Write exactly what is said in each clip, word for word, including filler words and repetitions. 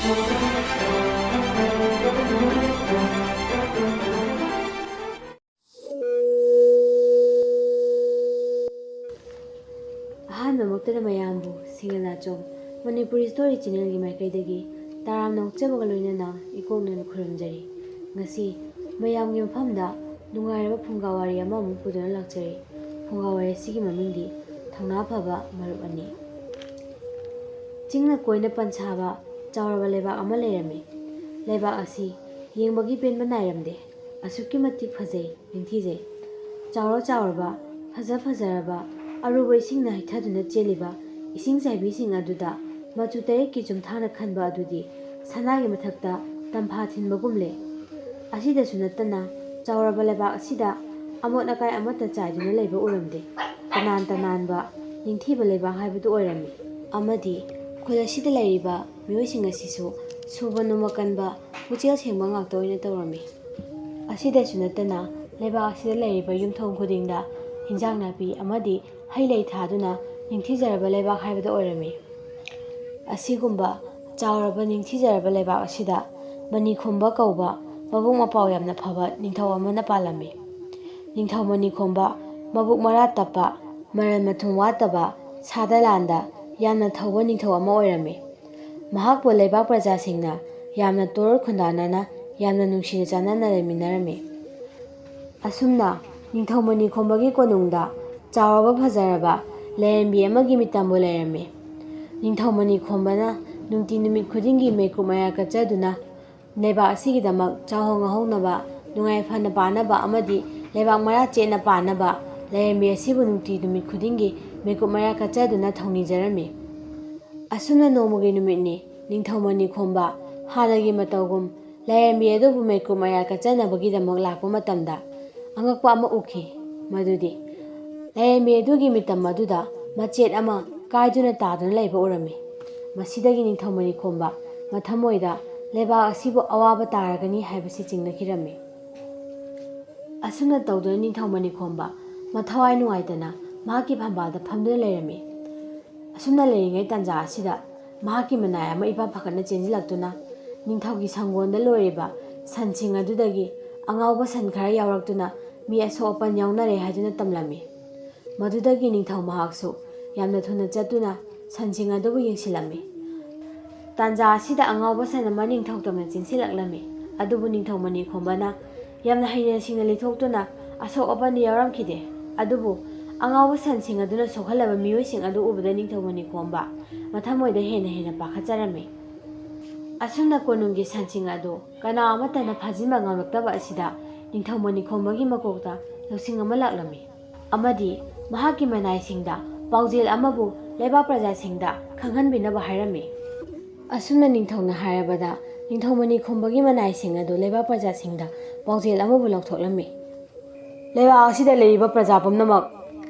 ꯑꯍꯥꯟꯕꯃꯛꯇꯗ ꯃꯌꯥꯝꯕꯨ ꯁꯤꯡꯅ ꯅꯥꯆꯣꯝ ꯃꯅꯤꯄꯨꯔꯤ ꯁ꯭ꯇꯣꯔꯤ ꯆꯦꯅꯦꯜꯒꯤ ꯃꯥꯏꯀꯩꯗꯒꯤ ꯇꯔꯥꯝꯅ ꯑꯣꯛꯆꯕꯒ ꯂꯣꯏꯅꯅ ꯏꯀꯣꯛꯅꯅ ꯈꯨꯔꯨꯝꯖꯔꯤ꯫ ꯉꯁꯤ ꯃꯌꯥꯝꯒꯤ ꯃꯐꯝꯗ ꯅꯨꯡꯉꯥꯏꯔꯕ ꯐꯨꯡꯒꯥ ꯋꯥꯔꯤ ꯑꯃꯃꯨꯛ ꯄꯨꯗꯨꯅ ꯂꯥꯛꯆꯔꯤ꯫ ꯐꯨꯡꯒꯥ ꯋꯥꯔꯤ ꯑꯁꯤꯒꯤ ꯃꯃꯤꯡꯗꯤ ꯊꯧꯅꯥ ꯐꯕ ꯃꯔꯨꯞ ꯑꯅꯤ꯫ ꯆꯤꯡꯅ ꯀꯣꯏꯅ ꯄꯟꯁꯥꯕ ꯆꯥꯎꯔꯕ ꯂꯩꯕꯥꯛ ꯑꯃ ꯂꯩꯔꯝꯃꯤ꯫ ꯂꯩꯕꯥꯛ ꯑꯁꯤ ꯌꯦꯡꯕꯒꯤ ꯄꯦꯟꯕ ꯅꯥꯏꯔꯝꯗꯦ꯫ ꯑꯁꯨꯛꯀꯤ ꯃꯇꯤꯛ ꯐꯖꯩ, ꯅꯤꯡꯊꯤꯖꯩ꯫ ꯆꯥꯎꯔ ꯆꯥꯎꯔꯕ, ꯐꯖ ꯐꯖꯔꯕ, ꯑꯔꯨꯕ ꯏꯁꯤꯡꯅ ꯍꯩꯊꯗꯨꯅ ꯆꯦꯜꯂꯤꯕ ꯏꯁꯤꯡ ꯆꯥꯏꯕꯤꯁꯤꯡ ꯑꯗꯨꯗ ꯃꯆꯨ ꯇꯔꯦꯠꯀꯤ ꯆꯨꯝꯊꯥꯅ ꯈꯟꯕ ꯑꯗꯨꯗꯤ ꯁꯅꯥꯒꯤ ꯃꯊꯛꯇ ꯇꯝꯐꯥ ꯊꯤꯟꯕꯒꯨꯝꯂꯦ꯫ ꯑꯁꯤꯗꯁꯨ ꯅꯠꯇꯅ ꯆꯥꯎꯔꯕ ꯂꯩꯕꯥꯛ ꯑꯁꯤꯗ ꯑꯃꯣꯠ ꯑꯀꯥꯏ ꯑꯃꯠꯇ ꯆꯥꯏꯗꯨꯅ ꯂꯩꯕ ꯎꯔꯝꯗꯦ꯫ ꯇꯅꯥꯟ ꯇꯅꯥꯟꯕ, ꯅꯤꯡꯊꯤꯕ ꯂꯩꯕꯥꯛ ꯍꯥꯏꯕꯗꯨ ꯑꯣꯏꯔꯝꯃꯤ꯫ ꯑꯃꯗꯤ ꯈꯨꯜ ꯑꯁꯤꯗ ꯂꯩꯔꯤꯕ ꯃꯤꯑꯣꯏꯁꯤꯡ ꯑꯁꯤꯁꯨ ꯁꯨꯕ ꯅꯣꯝꯕ ꯀꯟꯕ, ꯄꯨꯛꯆꯦꯜ ꯁꯦꯡꯕ ꯉꯥꯛꯇ ꯑꯣꯏꯅ ꯇꯧꯔꯝꯃꯤ꯫ ꯑꯁꯤꯗꯁꯨ ꯅꯠꯇꯅ ꯂꯩꯕꯥꯛ ꯑꯁꯤꯗ ꯂꯩꯔꯤꯕ ꯌꯨꯝꯊꯣꯡ ꯈꯨꯗꯤꯡꯗ ꯍꯤꯟꯖꯥꯡ ꯅꯥꯄꯤ ꯑꯃꯗꯤ ꯍꯩ ꯂꯩ ꯊꯥꯗꯨꯅ ꯅꯤꯡꯊꯤꯖꯔꯕ ꯂꯩꯕꯥꯛ ꯍꯥꯏꯕꯗꯨ ꯑꯣꯏꯔꯝꯃꯤ꯫ ꯑꯁꯤꯒꯨꯝꯕ ꯆꯥꯎꯔꯕ ꯅꯤꯡꯊꯤꯖꯔꯕ ꯂꯩꯕꯥꯛ ꯑꯁꯤꯗ ꯃꯅꯤꯈꯣꯝꯕ ꯀꯧꯕ ꯃꯕꯨꯛ ꯃꯄꯥꯎ ꯌꯥꯝꯅ ꯐꯕ ꯅꯤꯡꯊꯧ ꯑꯃꯅ ꯄꯥꯜꯂꯝꯃꯤ꯫ ꯅꯤꯡꯊꯧ ꯃꯅꯤꯈꯣꯝꯕ ꯃꯕꯨꯛ ꯃꯔꯥ ꯇꯞꯄ, ꯃꯔꯟ ꯃꯊꯨꯝ ꯋꯥꯠꯇꯕ, ꯁꯥꯗ ꯂꯥꯟꯗ ꯌꯥꯝꯅ ꯊꯧꯕ ꯅꯤꯡꯊꯧ ꯑꯃ ꯑꯣꯏꯔꯝꯃꯤ꯫ ꯃꯍꯥꯛꯄꯨ ꯂꯩꯕꯥꯛ ꯄ꯭ꯔꯖꯥꯁꯤꯡꯅ ꯌꯥꯝꯅ ꯇꯣꯔ ꯈꯨꯟꯗꯥꯅꯅ ꯌꯥꯝꯅ ꯅꯨꯡꯁꯤꯅ ꯆꯥꯟꯅꯅ ꯂꯩꯃꯤꯟꯅꯔꯝꯃꯤ꯫ ꯑꯁꯨꯝꯅ ꯅꯤꯡꯊꯧ ꯃꯅꯤꯈꯣꯝꯕꯒꯤ ꯀꯣꯅꯨꯡꯗ ꯆꯥꯎꯔꯕ ꯐꯖꯔꯕ ꯂꯥꯏꯔꯦꯝꯕꯤ ꯑꯃꯒꯤ ꯃꯤꯇꯝꯕꯨ ꯂꯩꯔꯝꯃꯤ꯫ ꯅꯤꯡꯊꯧ ꯃꯅꯤꯈꯣꯝꯕꯅ ꯅꯨꯡꯇꯤ ꯅꯨꯃꯤꯠ ꯈꯨꯗꯤꯡꯒꯤ ꯃꯩꯀꯨꯞ ꯃꯩꯔꯥ ꯀꯠꯆꯗꯨꯅ ꯂꯩꯕꯥꯛ ꯑꯁꯤꯒꯤꯗꯃꯛ ꯆꯥꯎꯍꯧ ꯉꯥꯍꯧꯅꯕ, ꯅꯨꯡꯉꯥꯏ ꯐꯅ ꯄꯥꯟꯅꯕ ꯑꯃꯗꯤ ꯂꯩꯕꯥꯛ ꯃꯔꯥ ꯆꯦꯠꯅ ꯄꯥꯟꯅꯕ ꯂꯥꯏꯔꯦꯝꯕꯤ ꯑꯁꯤꯕꯨ ꯅꯨꯡꯇꯤ ꯅꯨꯃꯤꯠ ꯈꯨꯗꯤꯡꯒꯤ ꯃꯩꯀꯨꯞ ꯃꯩꯔꯥ ꯀꯠꯆꯗꯨꯅ ꯊꯧꯅꯤꯖꯔꯝꯃꯤ꯫ ꯑꯁꯨꯝꯅ ꯅꯣꯡꯃꯒꯤ ꯅꯨꯃꯤꯠꯅꯤ ꯅꯤꯡꯊꯧ ꯃꯅꯤꯈꯣꯝꯕ ꯍꯥꯟꯅꯒꯤ ꯃꯇꯧꯒꯨꯝ ꯂꯥꯏꯔꯦꯝꯕꯤ ꯑꯗꯨꯕꯨ ꯃꯩꯀꯨꯞ ꯃꯩꯔꯥ ꯀꯠꯆꯅꯕꯒꯤꯗꯃꯛ ꯂꯥꯛꯄ ꯃꯇꯝꯗ ꯑꯉꯛꯄ ꯑꯃ ꯎꯈꯤ꯫ ꯃꯗꯨꯗꯤ ꯂꯥꯏꯔꯦꯝꯕꯤ ꯑꯗꯨꯒꯤ ꯃꯤꯇꯝ ꯑꯗꯨꯗ ꯃꯆꯦꯠ ꯑꯃ ꯀꯥꯏꯗꯨꯅ ꯇꯥꯗꯨꯅ ꯂꯩꯕ ꯎꯔꯝꯃꯤ꯫ ꯃꯁꯤꯗꯒꯤ ꯅꯤꯡꯊꯧ ꯃꯅꯤꯈꯣꯝꯕ ꯃꯊꯃꯣꯏꯗ ꯂꯩꯕꯥꯛ ꯑꯁꯤꯕꯨ ꯑꯋꯥꯕ ꯇꯥꯔꯒꯅꯤ ꯍꯥꯏꯕꯁꯤ ꯆꯤꯡꯅꯈꯤꯔꯝꯃꯤ꯫ ꯑꯁꯨꯝꯅ ꯇꯧꯗꯨꯅ ꯅꯤꯡꯊꯧ ꯃꯅꯤꯈꯣꯝꯕ ꯃꯊꯋꯥꯏ ꯅꯨꯡꯉꯥꯏꯇꯅ ꯃꯍꯥꯛꯀꯤ ꯐꯝꯕꯥꯜꯗ ꯐꯝꯗꯨꯅ ꯂꯩꯔꯝꯃꯤ꯫ ꯑꯁꯨꯝꯅ ꯂꯩꯔꯤꯉꯩ ꯇꯥꯟꯖꯥ ꯑꯁꯤꯗ ꯃꯍꯥꯛꯀꯤ ꯃꯅꯥꯏ ꯑꯃ ꯏꯄꯥ ꯐꯒꯠꯅ ꯆꯦꯟꯁꯤꯜꯂꯛꯇꯨꯅ ꯅꯤꯡꯊꯧꯒꯤ ꯁꯪꯒꯣꯟꯗ ꯂꯣꯏꯔꯤꯕ ꯁꯟꯁꯤꯡ ꯑꯗꯨꯗꯒꯤ ꯑꯉꯥꯎꯕ ꯁꯟ ꯈꯔ ꯌꯥꯎꯔꯛꯇꯨꯅ ꯃꯤ ꯑꯁꯣꯛ ꯑꯄꯟ ꯌꯥꯎꯅꯔꯦ ꯍꯥꯏꯗꯨꯅ ꯇꯝꯂꯝꯃꯤ꯫ ꯃꯗꯨꯗꯒꯤ ꯅꯤꯡꯊꯧ ꯃꯍꯥꯛꯁꯨ ꯌꯥꯝꯅ ꯊꯨꯅ ꯆꯠꯇꯨꯅ ꯁꯟꯁꯤꯡ ꯑꯗꯨꯕꯨ ꯌꯦꯡꯁꯤꯜꯂꯝꯃꯤ꯫ ꯇꯥꯟꯖꯥ ꯑꯁꯤꯗ ꯑꯉꯥꯎꯕ ꯁꯟ ꯑꯃ ꯅꯤꯡꯊꯧ ꯇꯝꯅ ꯆꯦꯟꯁꯤꯜꯂꯛꯂꯝꯃꯤ꯫ ꯑꯗꯨꯕꯨ ꯅꯤꯡꯊꯧ ꯃꯅꯤꯈꯣꯝꯕꯅ ꯌꯥꯝꯅ ꯍꯩꯅ ꯁꯤꯡꯅ ꯂꯤꯊꯣꯛꯇꯨꯅ ꯑꯁꯣꯛ ꯑꯄꯟꯗꯤ ꯌꯥꯎꯔꯝꯈꯤꯗꯦ꯫ ꯑꯗꯨꯕꯨ ꯑꯉꯥꯎꯕ ꯁꯟꯁꯤꯡ ꯑꯗꯨꯅ ꯁꯣꯛꯍꯜꯂꯕ ꯃꯤꯑꯣꯏꯁꯤꯡ ꯑꯗꯨ ꯎꯕꯗ ꯅꯤꯡꯊꯧ ꯃꯅꯤꯈꯣꯝꯕ ꯃꯊꯃꯣꯏꯗ ꯍꯦꯟꯅ ꯍꯦꯟꯅ ꯄꯥꯈꯠꯆꯔꯝꯃꯤ꯫ ꯑꯁꯨꯝꯅ ꯀꯣꯅꯨꯡꯒꯤ ꯁꯟꯁꯤꯡ ꯑꯗꯨ ꯀꯅꯥ ꯑꯃꯠꯇꯅ ꯐꯥꯖꯤꯟꯕ ꯉꯝꯂꯛꯇꯕ ꯑꯁꯤꯗ ꯅꯤꯡꯊꯧ ꯃꯅꯤꯈꯣꯝꯕꯒꯤ ꯃꯀꯣꯛꯇ ꯂꯧꯁꯤꯡ ꯑꯃ ꯂꯥꯛꯂꯝꯃꯤ꯫ ꯑꯃꯗꯤ ꯃꯍꯥꯛꯀꯤ ꯃꯅꯥꯏꯁꯤꯡꯗ ꯄꯥꯎꯖꯦꯜ ꯑꯃꯕꯨ ꯂꯩꯕꯥꯛ ꯄ꯭ꯔꯖꯥꯁꯤꯡꯗ ꯈꯪꯍꯟꯕꯤꯅꯕ ꯍꯥꯏꯔꯝꯃꯤ꯫ ꯑꯁꯨꯝꯅ ꯅꯤꯡꯊꯧꯅ ꯍꯥꯏꯔꯕꯗ ꯅꯤꯡꯊꯧ ꯃꯅꯤꯈꯣꯝꯕꯒꯤ ꯃꯅꯥꯏꯁꯤꯡ ꯑꯗꯨ ꯂꯩꯕꯥꯛ ꯄ꯭ꯔꯖꯥꯁꯤꯡꯗ ꯄꯥꯎꯖꯦꯜ ꯑꯃꯕꯨ ꯂꯧꯊꯣꯛꯂꯝꯃꯤ꯫ ꯂꯩꯕꯥꯛ ꯑꯁꯤꯗ ꯂꯩꯔꯤꯕ ꯄ꯭ꯔꯖꯥ ꯄꯨꯝꯅꯃꯛ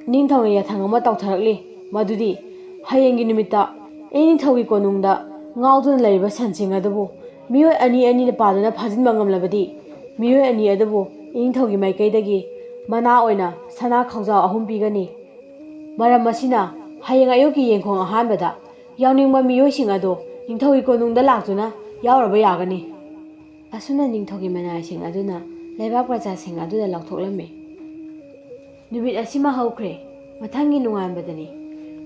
ꯏꯅꯤꯡꯊꯧꯅ ꯌꯥꯊꯪ ꯑꯃ ꯇꯧꯊꯔꯛꯂꯤ꯫ ꯃꯗꯨꯗꯤ ꯍꯌꯦꯡꯒꯤ ꯅꯨꯃꯤꯠꯇ ꯏꯅꯤꯡꯊꯧꯒꯤ ꯀꯣꯅꯨꯡꯗ ꯉꯥꯎꯗꯨꯅ ꯂꯩꯔꯤꯕ ꯁꯟꯁꯤꯡ ꯑꯗꯨꯕꯨ ꯃꯤꯑꯣꯏ ꯑꯅꯤ ꯑꯅꯤꯅ ꯄꯥꯗꯨꯅ ꯐꯥꯖꯤꯟꯕ ꯉꯝꯂꯕꯗꯤ ꯃꯤꯑꯣꯏ ꯑꯅꯤ ꯑꯗꯨꯕꯨ ꯏꯅꯤꯡꯊꯧꯒꯤ ꯃꯥꯏꯀꯩꯗꯒꯤ ꯃꯅꯥ ꯑꯣꯏꯅ ꯁꯅꯥ ꯈꯥꯎꯖꯥꯎ ꯑꯍꯨꯝ ꯄꯤꯒꯅꯤ꯫ ꯃꯔꯝ ꯑꯁꯤꯅ ꯍꯌꯦꯡ ꯑꯌꯨꯛꯀꯤ ꯌꯦꯡꯈꯣꯡ ꯑꯍꯥꯟꯕꯗ ꯌꯥꯎꯅꯤꯡꯕ ꯃꯤꯑꯣꯏꯁꯤꯡ ꯑꯗꯨ ꯅꯤꯡꯊꯧꯒꯤ ꯀꯣꯅꯨꯡꯗ ꯂꯥꯛꯇꯨꯅ ꯌꯥꯎꯔꯕ ꯌꯥꯒꯅꯤ꯫ ꯑꯁꯨꯝꯅ ꯅꯤꯡꯊꯧꯒꯤ ꯃꯅꯥꯏꯁꯤꯡ ꯑꯗꯨꯅ ꯂꯩꯕꯥꯛ ꯄ꯭ꯔꯖꯥꯁꯤꯡ ꯑꯗꯨꯗ ꯂꯧꯊꯣꯛꯂꯝꯃꯤ꯫ ꯅꯨꯃꯤꯠ ꯑꯁꯤꯃ ꯍꯧꯈ꯭ꯔꯦ꯫ ꯃꯊꯪꯒꯤ ꯅꯣꯡꯉꯥꯟꯕꯗꯅꯤ꯫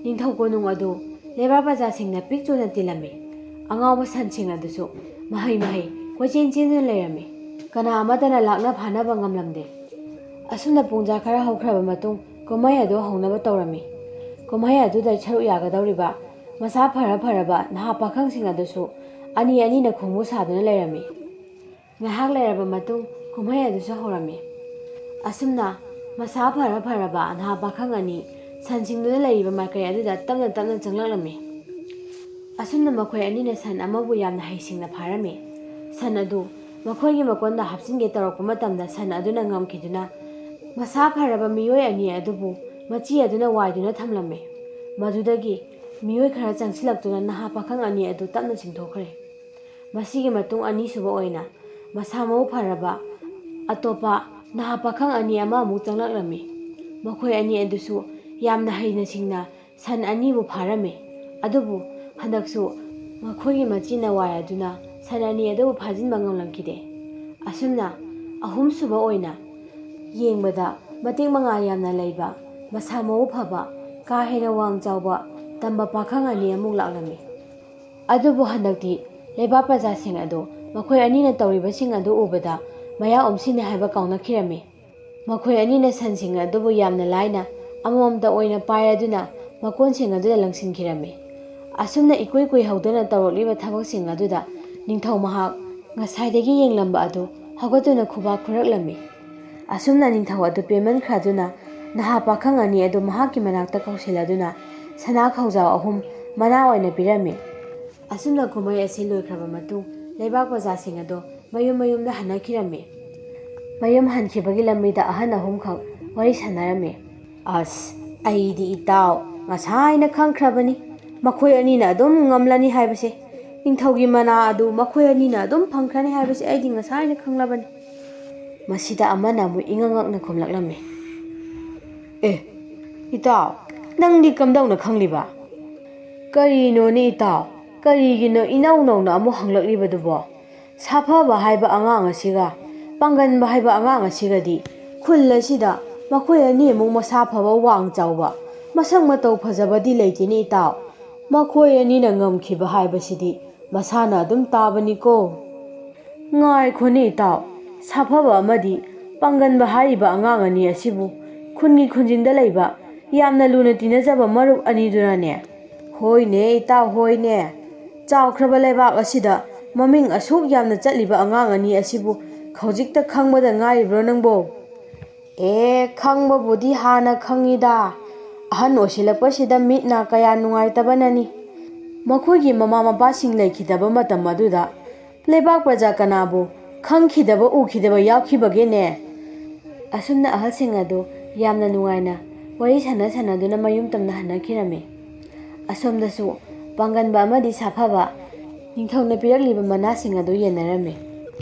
ꯅꯤꯡꯊꯧ ꯀꯣꯅꯨꯡ ꯑꯗꯨ ꯂꯩꯕꯥꯛ ꯄ꯭ꯔꯖꯥꯁꯤꯡꯅ ꯄꯤꯛ ꯆꯣꯟꯅ ꯇꯤꯜꯂꯝꯃꯤ꯫ ꯑꯉꯥꯎꯕ ꯁꯟꯁꯤꯡ ꯑꯗꯨꯁꯨ ꯃꯍꯩ ꯃꯍꯩ ꯀꯣꯏꯆꯦꯟ ꯆꯦꯟꯗꯨꯅ ꯂꯩꯔꯝꯃꯤ꯫ ꯀꯅꯥ ꯑꯃꯠꯇꯅ ꯂꯥꯛꯅ ꯐꯥꯅꯕ ꯉꯝꯂꯝꯗꯦ꯫ ꯑꯁꯨꯝꯅ ꯄꯨꯡꯖꯥ ꯈꯔ ꯍꯧꯈ꯭ꯔꯕ ꯃꯇꯨꯡ ꯀꯨꯝꯍꯩ ꯑꯗꯨ ꯍꯧꯅꯕ ꯇꯧꯔꯝꯃꯤ꯫ ꯀꯨꯝꯍꯩ ꯑꯗꯨꯗ ꯁꯔꯨꯛ ꯌꯥꯒꯗꯧꯔꯤꯕ ꯃꯁꯥ ꯐꯔ ꯐꯔꯕ ꯅꯍꯥ ꯄꯥꯈꯪꯁꯤꯡ ꯑꯗꯨꯁꯨ ꯑꯅꯤ ꯑꯅꯤꯅ ꯈꯣꯡꯕꯨ ꯁꯥꯗꯨꯅ ꯂꯩꯔꯝꯃꯤ꯫ ꯉꯥꯏꯍꯥꯛ ꯂꯩꯔꯕ ꯃꯇꯨꯡ ꯀꯨꯝꯍꯩ ꯑꯗꯨꯁꯨ ꯍꯧꯔꯝꯃꯤ꯫ ꯑꯁꯨꯝꯅ ꯃꯁꯥ ꯐꯔ ꯐꯔꯕ ꯅꯍꯥ ꯄꯥꯈꯪ ꯑꯅꯤ ꯁꯟꯁꯤꯡꯗꯨꯅ ꯂꯩꯔꯤꯕ ꯃꯥꯏꯀꯩ ꯑꯗꯨꯗ ꯇꯞꯅ ꯇꯞꯅ ꯆꯪꯂꯛꯂꯝꯃꯤ꯫ ꯑꯁꯨꯝꯅ ꯃꯈꯣꯏ ꯑꯅꯤꯅ ꯁꯟ ꯑꯃꯕꯨ ꯌꯥꯝꯅ ꯍꯩꯁꯤꯡꯅ ꯐꯥꯔꯝꯃꯤ꯫ ꯁꯟ ꯑꯗꯨ ꯃꯈꯣꯏꯒꯤ ꯃꯀꯣꯟꯗ ꯍꯥꯞꯆꯤꯟꯒꯦ ꯇꯧꯔꯛꯄ ꯃꯇꯝꯗ ꯁꯟ ꯑꯗꯨꯅ ꯉꯝꯈꯤꯗꯨꯅ ꯃꯁꯥ ꯐꯔꯕ ꯃꯤꯑꯣꯏ ꯑꯅꯤ ꯑꯗꯨꯕꯨ ꯃꯆꯤ ꯑꯗꯨꯅ ꯋꯥꯏꯗꯨꯅ ꯊꯝꯂꯝꯃꯤ꯫ ꯃꯗꯨꯗꯒꯤ ꯃꯤꯑꯣꯏ ꯈꯔ ꯆꯪꯁꯤꯜꯂꯛꯇꯨꯅ ꯅꯍꯥ ꯄꯥꯈꯪ ꯑꯅꯤ ꯑꯗꯨ ꯇꯞꯅ ꯆꯤꯡꯊꯣꯛꯈ꯭ꯔꯦ꯫ ꯃꯁꯤꯒꯤ ꯃꯇꯨꯡ ꯑꯅꯤꯁꯨꯕ ꯑꯣꯏꯅ ꯃꯁꯥ ꯃꯎ ꯐꯔꯕ ꯑꯇꯣꯞꯄ ꯅꯍꯥ ꯄꯥꯈꯪ ꯑꯅꯤ ꯑꯃ ꯑꯃꯨꯛ ꯆꯪꯂꯛꯂꯝꯃꯤ꯫ ꯃꯈꯣꯏ ꯑꯅꯤ ꯑꯗꯨꯁꯨ ꯌꯥꯝꯅ ꯍꯩꯅ ꯁꯤꯡꯅ ꯁꯟ ꯑꯅꯤꯕꯨ ꯐꯥꯔꯝꯃꯤ꯫ ꯑꯗꯨꯕꯨ ꯍꯟꯗꯛꯁꯨ ꯃꯈꯣꯏꯒꯤ ꯃꯆꯤꯟꯅ ꯋꯥꯏ ꯑꯗꯨꯅ ꯁꯟ ꯑꯅꯤ ꯑꯗꯨꯕꯨ ꯐꯥꯖꯤꯟꯕ ꯉꯝꯂꯝꯈꯤꯗꯦ꯫ ꯑꯁꯨꯝꯅ ꯑꯍꯨꯝꯁꯨꯕ ꯑꯣꯏꯅ ꯌꯦꯡꯕꯗ ꯃꯇꯤꯛ ꯃꯉꯥ ꯌꯥꯝꯅ ꯂꯩꯕ, ꯃꯁꯥ ꯃꯎ ꯐꯕ, ꯀꯥ ꯍꯦꯟꯅ ꯋꯥꯡ ꯆꯥꯎꯕ ꯇꯝꯕ ꯄꯥꯈꯪ ꯑꯅꯤ ꯑꯃꯨꯛ ꯂꯥꯛꯂꯝꯃꯤ꯫ ꯑꯗꯨꯕꯨ ꯍꯟꯗꯛꯇꯤ ꯂꯩꯕꯥꯛ ꯄ꯭ꯔꯖꯥꯁꯤꯡ ꯑꯗꯨ ꯃꯈꯣꯏ ꯑꯅꯤꯅ ꯇꯧꯔꯤꯕꯁꯤꯡ ꯑꯗꯨ ꯎꯕꯗ ꯃꯌꯥ ꯎꯝꯁꯤꯟꯅꯩ ꯍꯥꯏꯕ ꯀꯥꯎꯅꯈꯤꯔꯝꯃꯤ꯫ ꯃꯈꯣꯏ ꯑꯅꯤꯅ ꯁꯟꯁꯤꯡ ꯑꯗꯨꯕꯨ ꯌꯥꯝꯅ ꯂꯥꯏꯅ ꯑꯃꯃꯝꯇ ꯑꯣꯏꯅ ꯄꯥꯏꯔꯗꯨꯅ ꯃꯀꯣꯟꯁꯤꯡ ꯑꯗꯨꯗ ꯂꯪꯁꯤꯟꯈꯤꯔꯝꯃꯤ꯫ ꯑꯁꯨꯝꯅ ꯏꯀꯨꯏ ꯀꯨꯏꯍꯧꯗꯅ ꯇꯧꯔꯛꯂꯤꯕ ꯊꯕꯛꯁꯤꯡ ꯑꯗꯨꯗ ꯅꯤꯡꯊꯧ ꯃꯍꯥꯛ ꯉꯁꯥꯏꯗꯒꯤ ꯌꯦꯡꯂꯝꯕ ꯑꯗꯨ ꯍꯧꯒꯠꯇꯨꯅ ꯈꯨꯕꯥꯛ ꯈꯨꯔꯛꯂꯝꯃꯤ꯫ ꯑꯁꯨꯝꯅ ꯅꯤꯡꯊꯧ ꯑꯗꯨ ꯄꯦꯟꯃꯟꯈ꯭ꯔꯗꯨꯅ ꯅꯍꯥ ꯄꯥꯈꯪ ꯑꯅꯤ ꯑꯗꯨ ꯃꯍꯥꯛꯀꯤ ꯃꯅꯥꯛꯇ ꯀꯧꯁꯤꯜꯂꯗꯨꯅ ꯁꯅꯥ ꯈꯧꯖꯥꯎ ꯑꯍꯨꯝ ꯃꯅꯥ ꯑꯣꯏꯅ ꯄꯤꯔꯝꯃꯤ꯫ ꯑꯁꯨꯝꯅ ꯀꯨꯝꯍꯩ ꯑꯁꯤ ꯂꯣꯏꯈ꯭ꯔꯕ ꯃꯇꯨꯡ ꯂꯩꯕꯥꯛ ꯄ꯭ꯔꯖꯥꯁꯤꯡ ꯑꯗꯨ ꯃꯌꯨꯝ ꯃꯌꯨꯝꯗ ꯍꯟꯅꯈꯤꯔꯝꯃꯤ꯫ ꯃꯌꯨꯝ ꯍꯟꯈꯤꯕꯒꯤ ꯂꯝꯕꯤꯗ ꯑꯍꯟ ꯑꯍꯨꯝꯈꯛ ꯋꯥꯔꯤ ꯁꯥꯟꯅꯔꯝꯃꯤ꯫ "ꯑꯁ, ꯑꯩꯗꯤ ꯏꯇꯥꯎ ꯉꯁꯥꯏꯅ ꯈꯪꯈ꯭ꯔꯕꯅꯤ, ꯃꯈꯣꯏ ꯑꯅꯤꯅ ꯑꯗꯨꯝ ꯉꯝꯂꯅꯤ ꯍꯥꯏꯕꯁꯦ꯫ ꯅꯤꯡꯊꯧꯒꯤ ꯃꯅꯥ ꯑꯗꯨ ꯃꯈꯣꯏ ꯑꯅꯤꯅ ꯑꯗꯨꯝ ꯐꯪꯈ꯭ꯔꯅꯤ ꯍꯥꯏꯕꯁꯦ ꯑꯩꯗꯤ ꯉꯁꯥꯏꯅ ꯈꯪꯂꯕꯅꯤ꯫" ꯃꯁꯤꯗ ꯑꯃꯅ ꯑꯃꯨꯛ ꯏꯉꯛ ꯉꯛꯅ ꯈꯨꯝꯂꯛꯂꯝꯃꯤ꯫ "ꯑꯦ, ꯏꯇꯥꯎ, ꯅꯪꯗꯤ ꯀꯝꯗꯧꯅ ꯈꯪꯂꯤꯕ?" "ꯀꯔꯤꯅꯣꯅꯦ ꯏꯇꯥꯎ, ꯀꯔꯤꯒꯤꯅꯣ ꯏꯅꯧ ꯅꯧꯅ ꯑꯃꯨꯛ ꯍꯪꯂꯛꯂꯤꯕꯗꯨꯕꯣ? ꯁꯥꯐꯕ ꯍꯥꯏꯕ ꯑꯉꯥꯡ ꯑꯁꯤꯒ ꯄꯥꯡꯒꯟꯕ ꯍꯥꯏꯕ ꯑꯉꯥꯡ ꯑꯁꯤꯒꯗꯤ ꯈꯨꯜ ꯑꯁꯤꯗ ꯃꯈꯣꯏ ꯑꯅꯤꯃꯨꯛ ꯃꯁꯥ ꯐꯕ, ꯋꯥꯡ ꯆꯥꯎꯕ, ꯃꯁꯛ ꯃꯇꯧ ꯐꯖꯕꯗꯤ ꯂꯩꯇꯦꯅꯦ ꯏꯇꯥꯎ꯫ ꯃꯈꯣꯏ ꯑꯅꯤꯅ ꯉꯝꯈꯤꯕ ꯍꯥꯏꯕꯁꯤꯗꯤ ꯃꯁꯥꯅ ꯑꯗꯨꯝ ꯇꯥꯕꯅꯤꯀꯣ꯫" "ꯉꯥꯏꯈꯣꯅꯦ ꯏꯇꯥꯎ, ꯁꯥꯐꯕ ꯑꯃꯗꯤ ꯄꯥꯡꯒꯟꯕ ꯍꯥꯏꯔꯤꯕ ꯑꯉꯥꯡ ꯑꯅꯤ ꯑꯁꯤꯕꯨ ꯈꯨꯟꯒꯤ ꯈꯨꯟꯖꯤꯟꯗ ꯂꯩꯕ ꯌꯥꯝꯅ ꯂꯨꯅ ꯇꯤꯟꯅꯖꯕ ꯃꯔꯨꯞ ꯑꯅꯤꯗꯨꯔꯅꯦ?" "ꯍꯣꯏꯅꯦ ꯏꯇꯥꯎ, ꯍꯣꯏꯅꯦ꯫ ꯆꯥꯎꯈ꯭ꯔꯕ ꯂꯩꯕꯥꯛ ꯑꯁꯤꯗ ꯃꯃꯤꯡ ꯑꯁꯨꯛ ꯌꯥꯝꯅ ꯆꯠꯂꯤꯕ ꯑꯉꯥꯡ ꯑꯅꯤ ꯑꯁꯤꯕꯨ ꯍꯧꯖꯤꯛꯇ ꯈꯪꯕꯗ ꯉꯥꯏꯔꯤꯕ꯭ꯔꯣ ꯅꯪꯕꯣ?" "ꯑꯦ, ꯈꯪꯕꯕꯨꯗꯤ ꯍꯥꯟꯅ ꯈꯪꯉꯤꯗ꯫ ꯑꯍꯟ ꯑꯣꯏꯁꯤꯜꯂꯛꯄꯁꯤꯗ ꯃꯤꯠ ꯅꯥ ꯀꯌꯥ ꯅꯨꯡꯉꯥꯏꯇꯕꯅꯅꯤ꯫ ꯃꯈꯣꯏꯒꯤ ꯃꯃꯥ ꯃꯄꯥꯁꯤꯡ ꯂꯩꯈꯤꯗꯕ ꯃꯇꯝ ꯑꯗꯨꯗ ꯂꯩꯕꯥꯛ ꯄ꯭ꯔꯖꯥ ꯀꯅꯥꯕꯨ ꯈꯪꯈꯤꯗꯕ, ꯎꯈꯤꯗꯕ ꯌꯥꯎꯈꯤꯕꯒꯦꯅꯦ?" ꯑꯁꯨꯝꯅ ꯑꯍꯜꯁꯤꯡ ꯑꯗꯨ ꯌꯥꯝꯅ ꯅꯨꯡꯉꯥꯏꯅ ꯋꯥꯔꯤ ꯁꯥꯟꯅ ꯁꯥꯟꯅꯗꯨꯅ ꯃꯌꯨꯝ ꯇꯝꯅ ꯍꯟꯅꯈꯤꯔꯝꯃꯤ꯫ ꯑꯁꯣꯝꯗꯁꯨ ꯄꯥꯡꯒꯟꯕ ꯑꯃꯗꯤ ꯁꯥꯐꯕ ꯅꯤꯡꯊꯧꯅ ꯄꯤꯔꯛꯂꯤꯕ ꯃꯅꯥꯁꯤꯡ ꯑꯗꯨ ꯌꯦꯟꯅꯔꯝꯃꯤ꯫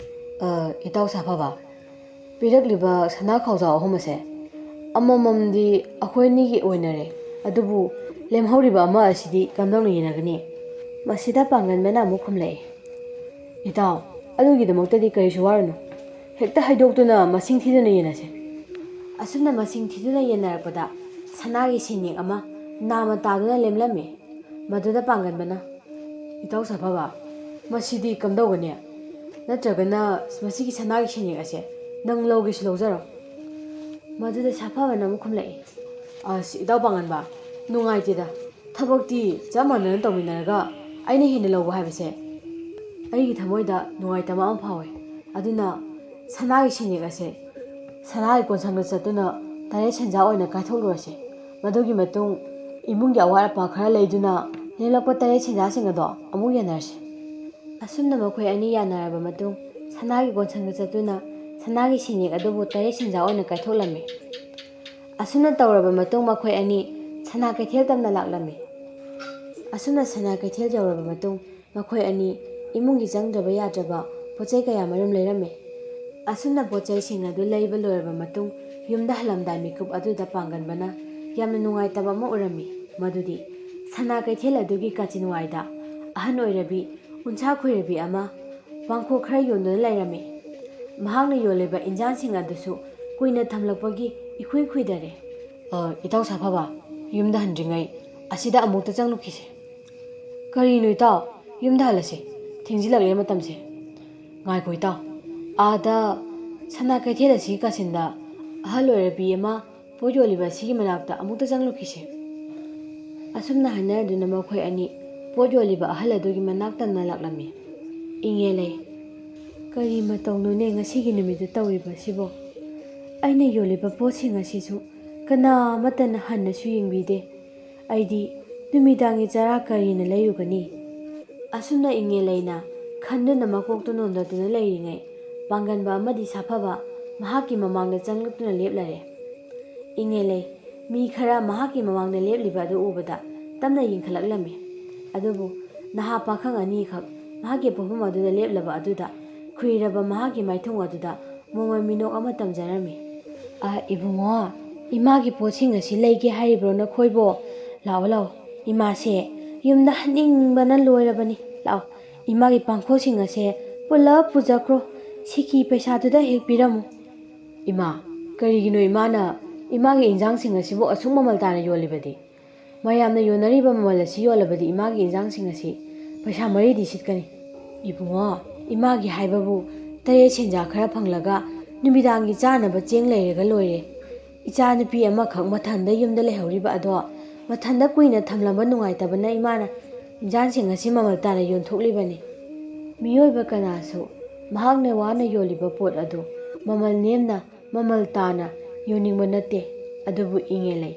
"ꯑ, ꯏꯇꯥꯎ ꯁꯥꯐꯕ, ꯄꯤꯔꯛꯂꯤꯕ ꯁꯅꯥ ꯈꯥꯎꯖꯥꯎ ꯑꯍꯨꯝ ꯑꯁꯦ ꯑꯃꯃꯝꯗꯤ ꯑꯩꯈꯣꯏ ꯑꯅꯤꯒꯤ ꯑꯣꯏꯅꯔꯦ, ꯑꯗꯨꯕꯨ ꯂꯦꯝꯍꯧꯔꯤꯕ ꯑꯃ ꯑꯁꯤꯗꯤ ꯀꯝꯗꯧꯅ ꯌꯦꯟꯅꯒꯅꯤ?" ꯃꯁꯤꯗ ꯄꯥꯡꯒꯟꯕꯅ ꯑꯃꯨꯛ ꯈꯨꯝꯂꯛꯏ, "ꯏꯇꯥꯎ, ꯑꯗꯨꯒꯤꯗꯃꯛꯇꯗꯤ ꯀꯔꯤꯁꯨ ꯋꯥꯔꯨꯅꯨ꯫ ꯍꯦꯛꯇ ꯍꯥꯏꯗꯣꯛꯇꯨꯅ ꯃꯁꯤꯡ ꯊꯤꯗꯨꯅ ꯌꯦꯟꯅꯁꯦ꯫" ꯑꯁꯨꯝꯅ ꯃꯁꯤꯡ ꯊꯤꯗꯨꯅ ꯌꯦꯟꯅꯔꯛꯄꯗ ꯁꯅꯥꯒꯤ ꯁꯦꯟꯌꯦꯛ ꯑꯃ ꯅꯥꯝꯃ ꯇꯥꯗꯨꯅ ꯂꯦꯝꯂꯝꯃꯤ꯫ ꯃꯗꯨꯗ ꯄꯥꯡꯒꯟꯕꯅ, "ꯏꯇꯥꯎ ꯁꯥꯐꯕ, ꯃꯁꯤꯗꯤ ꯀꯝꯗꯧꯒꯅꯤ? ꯅꯠꯇ꯭ꯔꯒꯅ ꯃꯁꯤꯒꯤ ꯁꯅꯥꯒꯤ ꯁꯦꯟꯌꯦꯛ ꯑꯁꯦ ꯅꯪ ꯂꯧꯒꯦꯁꯨ ꯂꯧꯖꯔꯣ꯫" ꯃꯗꯨꯗ ꯁꯥꯐꯕꯅ ꯑꯃꯨꯛ ꯈꯨꯝꯂꯛꯏ, "ꯑꯁ, ꯏꯇꯥꯎ ꯄꯥꯡꯒꯟꯕ, ꯅꯨꯡꯉꯥꯏꯇꯦꯗ꯫ ꯊꯕꯛꯇꯤ ꯆꯞ ꯃꯥꯟꯅꯅ ꯇꯧꯃꯤꯟꯅꯔꯒ ꯑꯩꯅ ꯍꯦꯟꯅ ꯂꯧꯕ ꯍꯥꯏꯕꯁꯦ ꯑꯩꯒꯤ ꯊꯃꯣꯏꯗ ꯅꯨꯡꯉꯥꯏꯇꯕ ꯑꯃ ꯐꯥꯎꯏ꯫ ꯑꯗꯨꯅ ꯁꯅꯥꯒꯤ ꯁꯦꯟꯌꯦꯛ ꯑꯁꯦ ꯁꯅꯥꯒꯤ ꯀꯣꯟꯁꯪꯗ ꯆꯠꯇꯨꯅ ꯇꯔꯦꯠ ꯁꯦꯟꯖꯥ ꯑꯣꯏꯅ ꯀꯥꯏꯊꯣꯛꯂꯨꯔꯁꯦ꯫ ꯃꯗꯨꯒꯤ ꯃꯇꯨꯡ ꯏꯃꯨꯡꯒꯤ ꯑꯋꯥꯠ ꯑꯄꯥ ꯈꯔ ꯂꯩꯗꯨꯅ ꯂꯦꯝꯂꯛꯄ ꯇꯔꯦꯠ ꯁꯦꯟꯖꯥꯁꯤꯡ ꯑꯗꯣ ꯑꯃꯨꯛ ꯌꯦꯟꯅꯔꯁꯦ꯫" ꯑꯁꯨꯝꯅ ꯃꯈꯣꯏ ꯑꯅꯤ ꯌꯥꯅꯔꯕ ꯃꯇꯨꯡ ꯁꯅꯥꯒꯤ ꯀꯣꯟꯁꯪꯗ ꯆꯠꯇꯨꯅ ꯁꯅꯥꯒꯤ ꯁꯦꯟꯌꯦꯛ ꯑꯗꯨꯕꯨ ꯇꯔꯦꯠ ꯁꯦꯟꯖꯥ ꯑꯣꯏꯅ ꯀꯥꯏꯊꯣꯛꯂꯝꯃꯤ꯫ ꯑꯁꯨꯝꯅ ꯇꯧꯔꯕ ꯃꯇꯨꯡ ꯃꯈꯣꯏ ꯑꯅꯤ ꯁꯅꯥ ꯀꯩꯊꯦꯜ ꯇꯝꯅ ꯂꯥꯛꯂꯝꯃꯤ꯫ ꯑꯁꯨꯝꯅ ꯁꯅꯥ ꯀꯩꯊꯦꯜ ꯌꯧꯔꯕ ꯃꯇꯨꯡ ꯃꯈꯣꯏ ꯑꯅꯤ ꯏꯃꯨꯡꯒꯤ ꯆꯪꯗ꯭ꯔꯕ ꯌꯥꯗ꯭ꯔꯕ ꯄꯣꯠ ꯆꯩ ꯀꯌꯥ ꯃꯔꯨꯝ ꯂꯩꯔꯝꯃꯤ꯫ ꯑꯁꯨꯝꯅ ꯄꯣꯠ ꯆꯩꯁꯤꯡ ꯑꯗꯨ ꯂꯩꯕ ꯂꯣꯏꯔꯕ ꯃꯇꯨꯡ ꯌꯨꯝꯗ ꯍꯜꯂꯝꯗꯥꯏ ꯃꯤꯀꯨꯞ ꯑꯗꯨꯗ ꯄꯥꯡꯒꯟꯕꯅ ꯌꯥꯝꯅ ꯅꯨꯡꯉꯥꯏꯇꯕ ꯑꯃ ꯎꯔꯝꯃꯤ꯫ ꯃꯗꯨꯗꯤ ꯁꯅꯥ ꯀꯩꯊꯦꯜ ꯑꯗꯨꯒꯤ ꯀꯥꯆꯤꯟꯋꯥꯏꯗ ꯑꯍꯟ ꯑꯣꯏꯔꯕꯤ, ꯎꯟꯁꯥ ꯈꯣꯏꯔꯕꯤ ꯑꯃ ꯄꯥꯡꯈꯣꯛ ꯈꯔ ꯌꯣꯟꯗꯨꯅ ꯂꯩꯔꯝꯃꯤ꯫ ꯃꯍꯥꯛꯅ ꯌꯣꯜꯂꯤꯕ ꯏꯟꯖꯥꯡꯁꯤꯡ ꯑꯗꯨꯁꯨ ꯀꯨꯏꯅ ꯊꯝꯂꯛꯄꯒꯤ ꯏꯈꯨꯏ ꯈꯨꯏꯗꯔꯦ꯫ "ꯑ, ꯏꯇꯥꯎ ꯁꯥꯐꯕ, ꯌꯨꯝꯗ ꯍꯟꯗ꯭ꯔꯤꯉꯩ ꯑꯁꯤꯗ ꯑꯃꯨꯛꯇ ꯆꯪꯂꯨꯈꯤꯁꯦ꯫" "ꯀꯔꯤꯅꯣ ꯏꯇꯥꯎ, ꯌꯨꯝꯗ ꯍꯜꯂꯁꯤ, ꯊꯦꯡꯖꯤꯜꯂꯛꯂꯦ ꯃꯇꯝꯁꯦ꯫" "ꯉꯥꯏꯈꯣ ꯏꯇꯥꯎ, ꯑꯥꯗ ꯁꯅꯥ ꯀꯩꯊꯦꯜ ꯑꯁꯤꯒꯤ ꯀꯥꯆꯤꯟꯗ ꯑꯍꯜ ꯑꯣꯏꯔꯕꯤ ꯑꯃ ꯄꯣꯠ ꯌꯣꯜꯂꯤꯕ ꯑꯁꯤꯒꯤ ꯃꯅꯥꯛꯇ ꯑꯃꯨꯛꯇ ꯆꯪꯂꯨꯈꯤꯁꯦ꯫" ꯑꯁꯨꯝꯅ ꯍꯥꯏꯅꯔꯗꯨꯅ ꯃꯈꯣꯏ ꯑꯅꯤ ꯄꯣꯠ ꯌꯣꯜꯂꯤꯕ ꯑꯍꯜ ꯑꯗꯨꯒꯤ ꯃꯅꯥꯛ ꯇꯝꯅ ꯂꯥꯛꯂꯝꯃꯤ꯫ ꯏꯉꯦꯂꯩ, "ꯀꯔꯤ ꯃꯇꯧꯅꯣꯅꯦ ꯉꯁꯤꯒꯤ ꯅꯨꯃꯤꯠꯇ ꯇꯧꯔꯤꯕꯁꯤꯕꯣ? ꯑꯩꯅ ꯌꯣꯜꯂꯤꯕ ꯄꯣꯠꯁꯤꯡ ꯑꯁꯤꯁꯨ ꯀꯅꯥ ꯑꯃꯠꯇꯅ ꯍꯟꯅꯁꯨ ꯌꯦꯡꯕꯤꯗꯦ꯫ ꯑꯩꯗꯤ ꯅꯨꯃꯤꯗꯥꯡꯒꯤ ꯆꯔꯥ ꯀꯔꯤꯅ ꯂꯩꯔꯨꯒꯅꯤ?" ꯑꯁꯨꯝꯅ ꯏꯉꯦꯂꯩꯅ ꯈꯟꯗꯨꯅ ꯃꯀꯣꯛꯇꯨ ꯅꯣꯟꯗꯗꯨꯅ ꯂꯩꯔꯤꯉꯩ, ꯄꯥꯡꯒꯟꯕ ꯑꯃꯗꯤ ꯁꯥꯐꯕ ꯃꯍꯥꯛꯀꯤ ꯃꯃꯥꯡꯗ ꯆꯪꯂꯛꯇꯨꯅ ꯂꯦꯞꯂꯔꯦ꯫ ꯏꯉꯦꯂꯩ, ꯃꯤ ꯈꯔ ꯃꯍꯥꯛꯀꯤ ꯃꯃꯥꯡꯗ ꯂꯦꯞꯂꯤꯕ ꯑꯗꯨ ꯎꯕꯗ ꯇꯞꯅ ꯌꯦꯡꯈꯠꯂꯛꯂꯝꯃꯤ꯫ ꯑꯗꯨꯕꯨ ꯅꯍꯥ ꯄꯥꯈꯪ ꯑꯅꯤꯈꯛ ꯃꯍꯥꯛꯀꯤ ꯄꯣꯠꯐꯝ ꯑꯗꯨꯗ ꯂꯦꯞꯂꯕ ꯑꯗꯨꯗ ꯈꯨꯏꯔꯕ ꯃꯍꯥꯛꯀꯤ ꯃꯥꯏꯊꯣꯡ ꯑꯗꯨꯗ ꯃꯣꯃꯣꯟ ꯃꯤꯅꯣꯛ ꯑꯃ ꯇꯝꯖꯔꯝꯃꯤ꯫ "ꯑ, ꯏꯕꯨꯡꯉꯣ, ꯏꯃꯥꯒꯤ ꯄꯣꯠꯁꯤꯡ ꯑꯁꯤ ꯂꯩꯒꯦ ꯍꯥꯏꯔꯤꯕ꯭ꯔꯣ ꯅꯈꯣꯏꯕꯣ? ꯂꯥꯛꯑꯣ, ꯂꯥꯛꯑꯣ, ꯏꯃꯥꯁꯦ ꯌꯨꯝꯗ ꯍꯟꯅꯤꯡꯕꯅ ꯂꯣꯏꯔꯕꯅꯤ꯫ ꯂꯥꯛꯑꯣ, ꯏꯃꯥꯒꯤ ꯄꯥꯡꯈꯣꯛꯁꯤꯡ ꯑꯁꯦ ꯄꯨꯂꯞ ꯄꯨꯖꯈ꯭ꯔꯣ꯫ ꯁꯤꯀꯤ ꯄꯩꯁꯥꯗꯨꯗ ꯍꯦꯛ ꯄꯤꯔꯝꯃꯨ꯫ ꯏꯃꯥ, ꯀꯔꯤꯒꯤꯅꯣ ꯏꯃꯥꯅ ꯏꯃꯥꯒꯤ ꯏꯟꯖꯥꯡꯁꯤꯡ ꯑꯁꯤꯕꯨ ꯑꯁꯨꯛ ꯃꯃꯜ ꯇꯥꯅ ꯌꯣꯜꯂꯤꯕꯗꯤ? ꯃꯌꯥꯝꯅ ꯌꯣꯟꯅꯔꯤꯕ ꯃꯃꯜ ꯑꯁꯤ ꯌꯣꯜꯂꯕꯗꯤ ꯏꯃꯥꯒꯤ ꯏꯟꯖꯥꯡꯁꯤꯡ ꯑꯁꯤ ꯄꯩꯁꯥ ꯃꯔꯤꯗꯤ ꯁꯤꯠꯀꯅꯤ꯫ ꯏꯕꯨꯡꯉꯣ, ꯏꯃꯥꯒꯤ ꯍꯥꯏꯕꯕꯨ ꯇꯔꯦꯠ ꯁꯦꯟꯖꯥ ꯈꯔ ꯐꯪꯂꯒ ꯅꯨꯃꯤꯗꯥꯡꯒꯤ ꯆꯥꯅꯕ ꯆꯦꯡ ꯂꯩꯔꯒ ꯂꯣꯏꯔꯦ꯫ ꯏꯆꯥ ꯅꯨꯄꯤ ꯑꯃꯈꯛ ꯃꯊꯟꯗ ꯌꯨꯝꯗ ꯂꯩꯍꯧꯔꯤꯕ ꯑꯗꯣ ꯃꯊꯟꯗ ꯀꯨꯏꯅ ꯊꯝꯂꯝꯕ ꯅꯨꯡꯉꯥꯏꯇꯕꯅ ꯏꯃꯥꯅ ꯏꯟꯖꯥꯡꯁꯤꯡ ꯑꯁꯤ ꯃꯃꯜ ꯇꯥꯅ ꯌꯣꯟꯊꯣꯛꯂꯤꯕꯅꯤ꯫ ꯃꯤꯑꯣꯏꯕ ꯀꯅꯥꯁꯨ ꯃꯍꯥꯛꯅ ꯋꯥꯅ ꯌꯣꯜꯂꯤꯕ ꯄꯣꯠ ꯑꯗꯨ ꯃꯃꯜ ꯅꯦꯝꯅ, ꯃꯃꯜ ꯇꯥꯅ ꯌꯣꯟꯅꯤꯡꯕ ꯅꯠꯇꯦ꯫ ꯑꯗꯨꯕꯨ ꯏꯉꯦꯂꯩ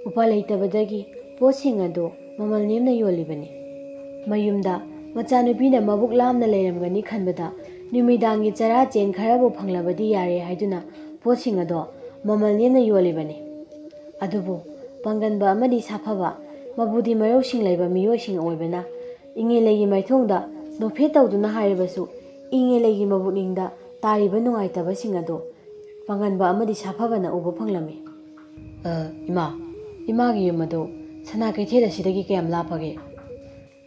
ꯎꯄꯥꯏ ꯂꯩꯇꯕꯗꯒꯤ ꯄꯣꯠꯁꯤꯡ ꯑꯗꯨ ꯃꯃꯜ ꯅꯦꯝꯅ ꯌꯣꯜꯂꯤꯕꯅꯤ꯫ ꯃꯌꯨꯝꯗ ꯃꯆꯥꯅꯨꯄꯤꯅ ꯃꯕꯨꯛ ꯂꯥꯝꯅ ꯂꯩꯔꯝꯒꯅꯤ ꯈꯟꯕꯗ ꯅꯨꯃꯤꯗꯥꯡꯒꯤ ꯆꯔꯥ ꯆꯦꯟ ꯈꯔꯕꯨ ꯐꯪꯂꯕꯗꯤ ꯌꯥꯔꯦ ꯍꯥꯏꯗꯨꯅ ꯄꯣꯠꯁꯤꯡ ꯑꯗꯣ ꯃꯃꯜ ꯅꯦꯝꯅ ꯌꯣꯜꯂꯤꯕꯅꯤ꯫ ꯑꯗꯨꯕꯨ ꯄꯥꯡꯒꯟꯕ ꯑꯃꯗꯤ ꯁꯥꯐꯕ, ꯃꯕꯨꯗꯤ ꯃꯔꯧꯁꯤꯡ ꯂꯩꯕ ꯃꯤꯑꯣꯏꯁꯤꯡ ꯑꯣꯏꯕꯅ ꯏꯉꯦꯂꯩꯒꯤ ꯃꯥꯏꯊꯣꯡꯗ ꯅꯣꯛꯐꯦꯠ ꯇꯧꯗꯨꯅ ꯍꯥꯏꯔꯕꯁꯨ ꯏꯉꯦꯂꯩꯒꯤ ꯃꯕꯨꯛꯅꯤꯡꯗ ꯇꯥꯔꯤꯕ ꯅꯨꯡꯉꯥꯏꯇꯕꯁꯤꯡ ꯑꯗꯨ ꯄꯥꯡꯒꯟꯕ ꯑꯃꯗꯤ ꯁꯥꯐꯕꯅ ꯎꯕ ꯐꯪꯂꯝꯃꯤ꯫ "ꯑ, ꯏꯃꯥ, ꯏꯃꯥꯒꯤ ꯌꯨꯝ ꯑꯗꯨ ꯁꯅꯥ ꯀꯩꯊꯦꯜ ꯑꯁꯤꯗꯒꯤ ꯀꯌꯥꯝ ꯂꯥꯞꯄꯒꯦ?"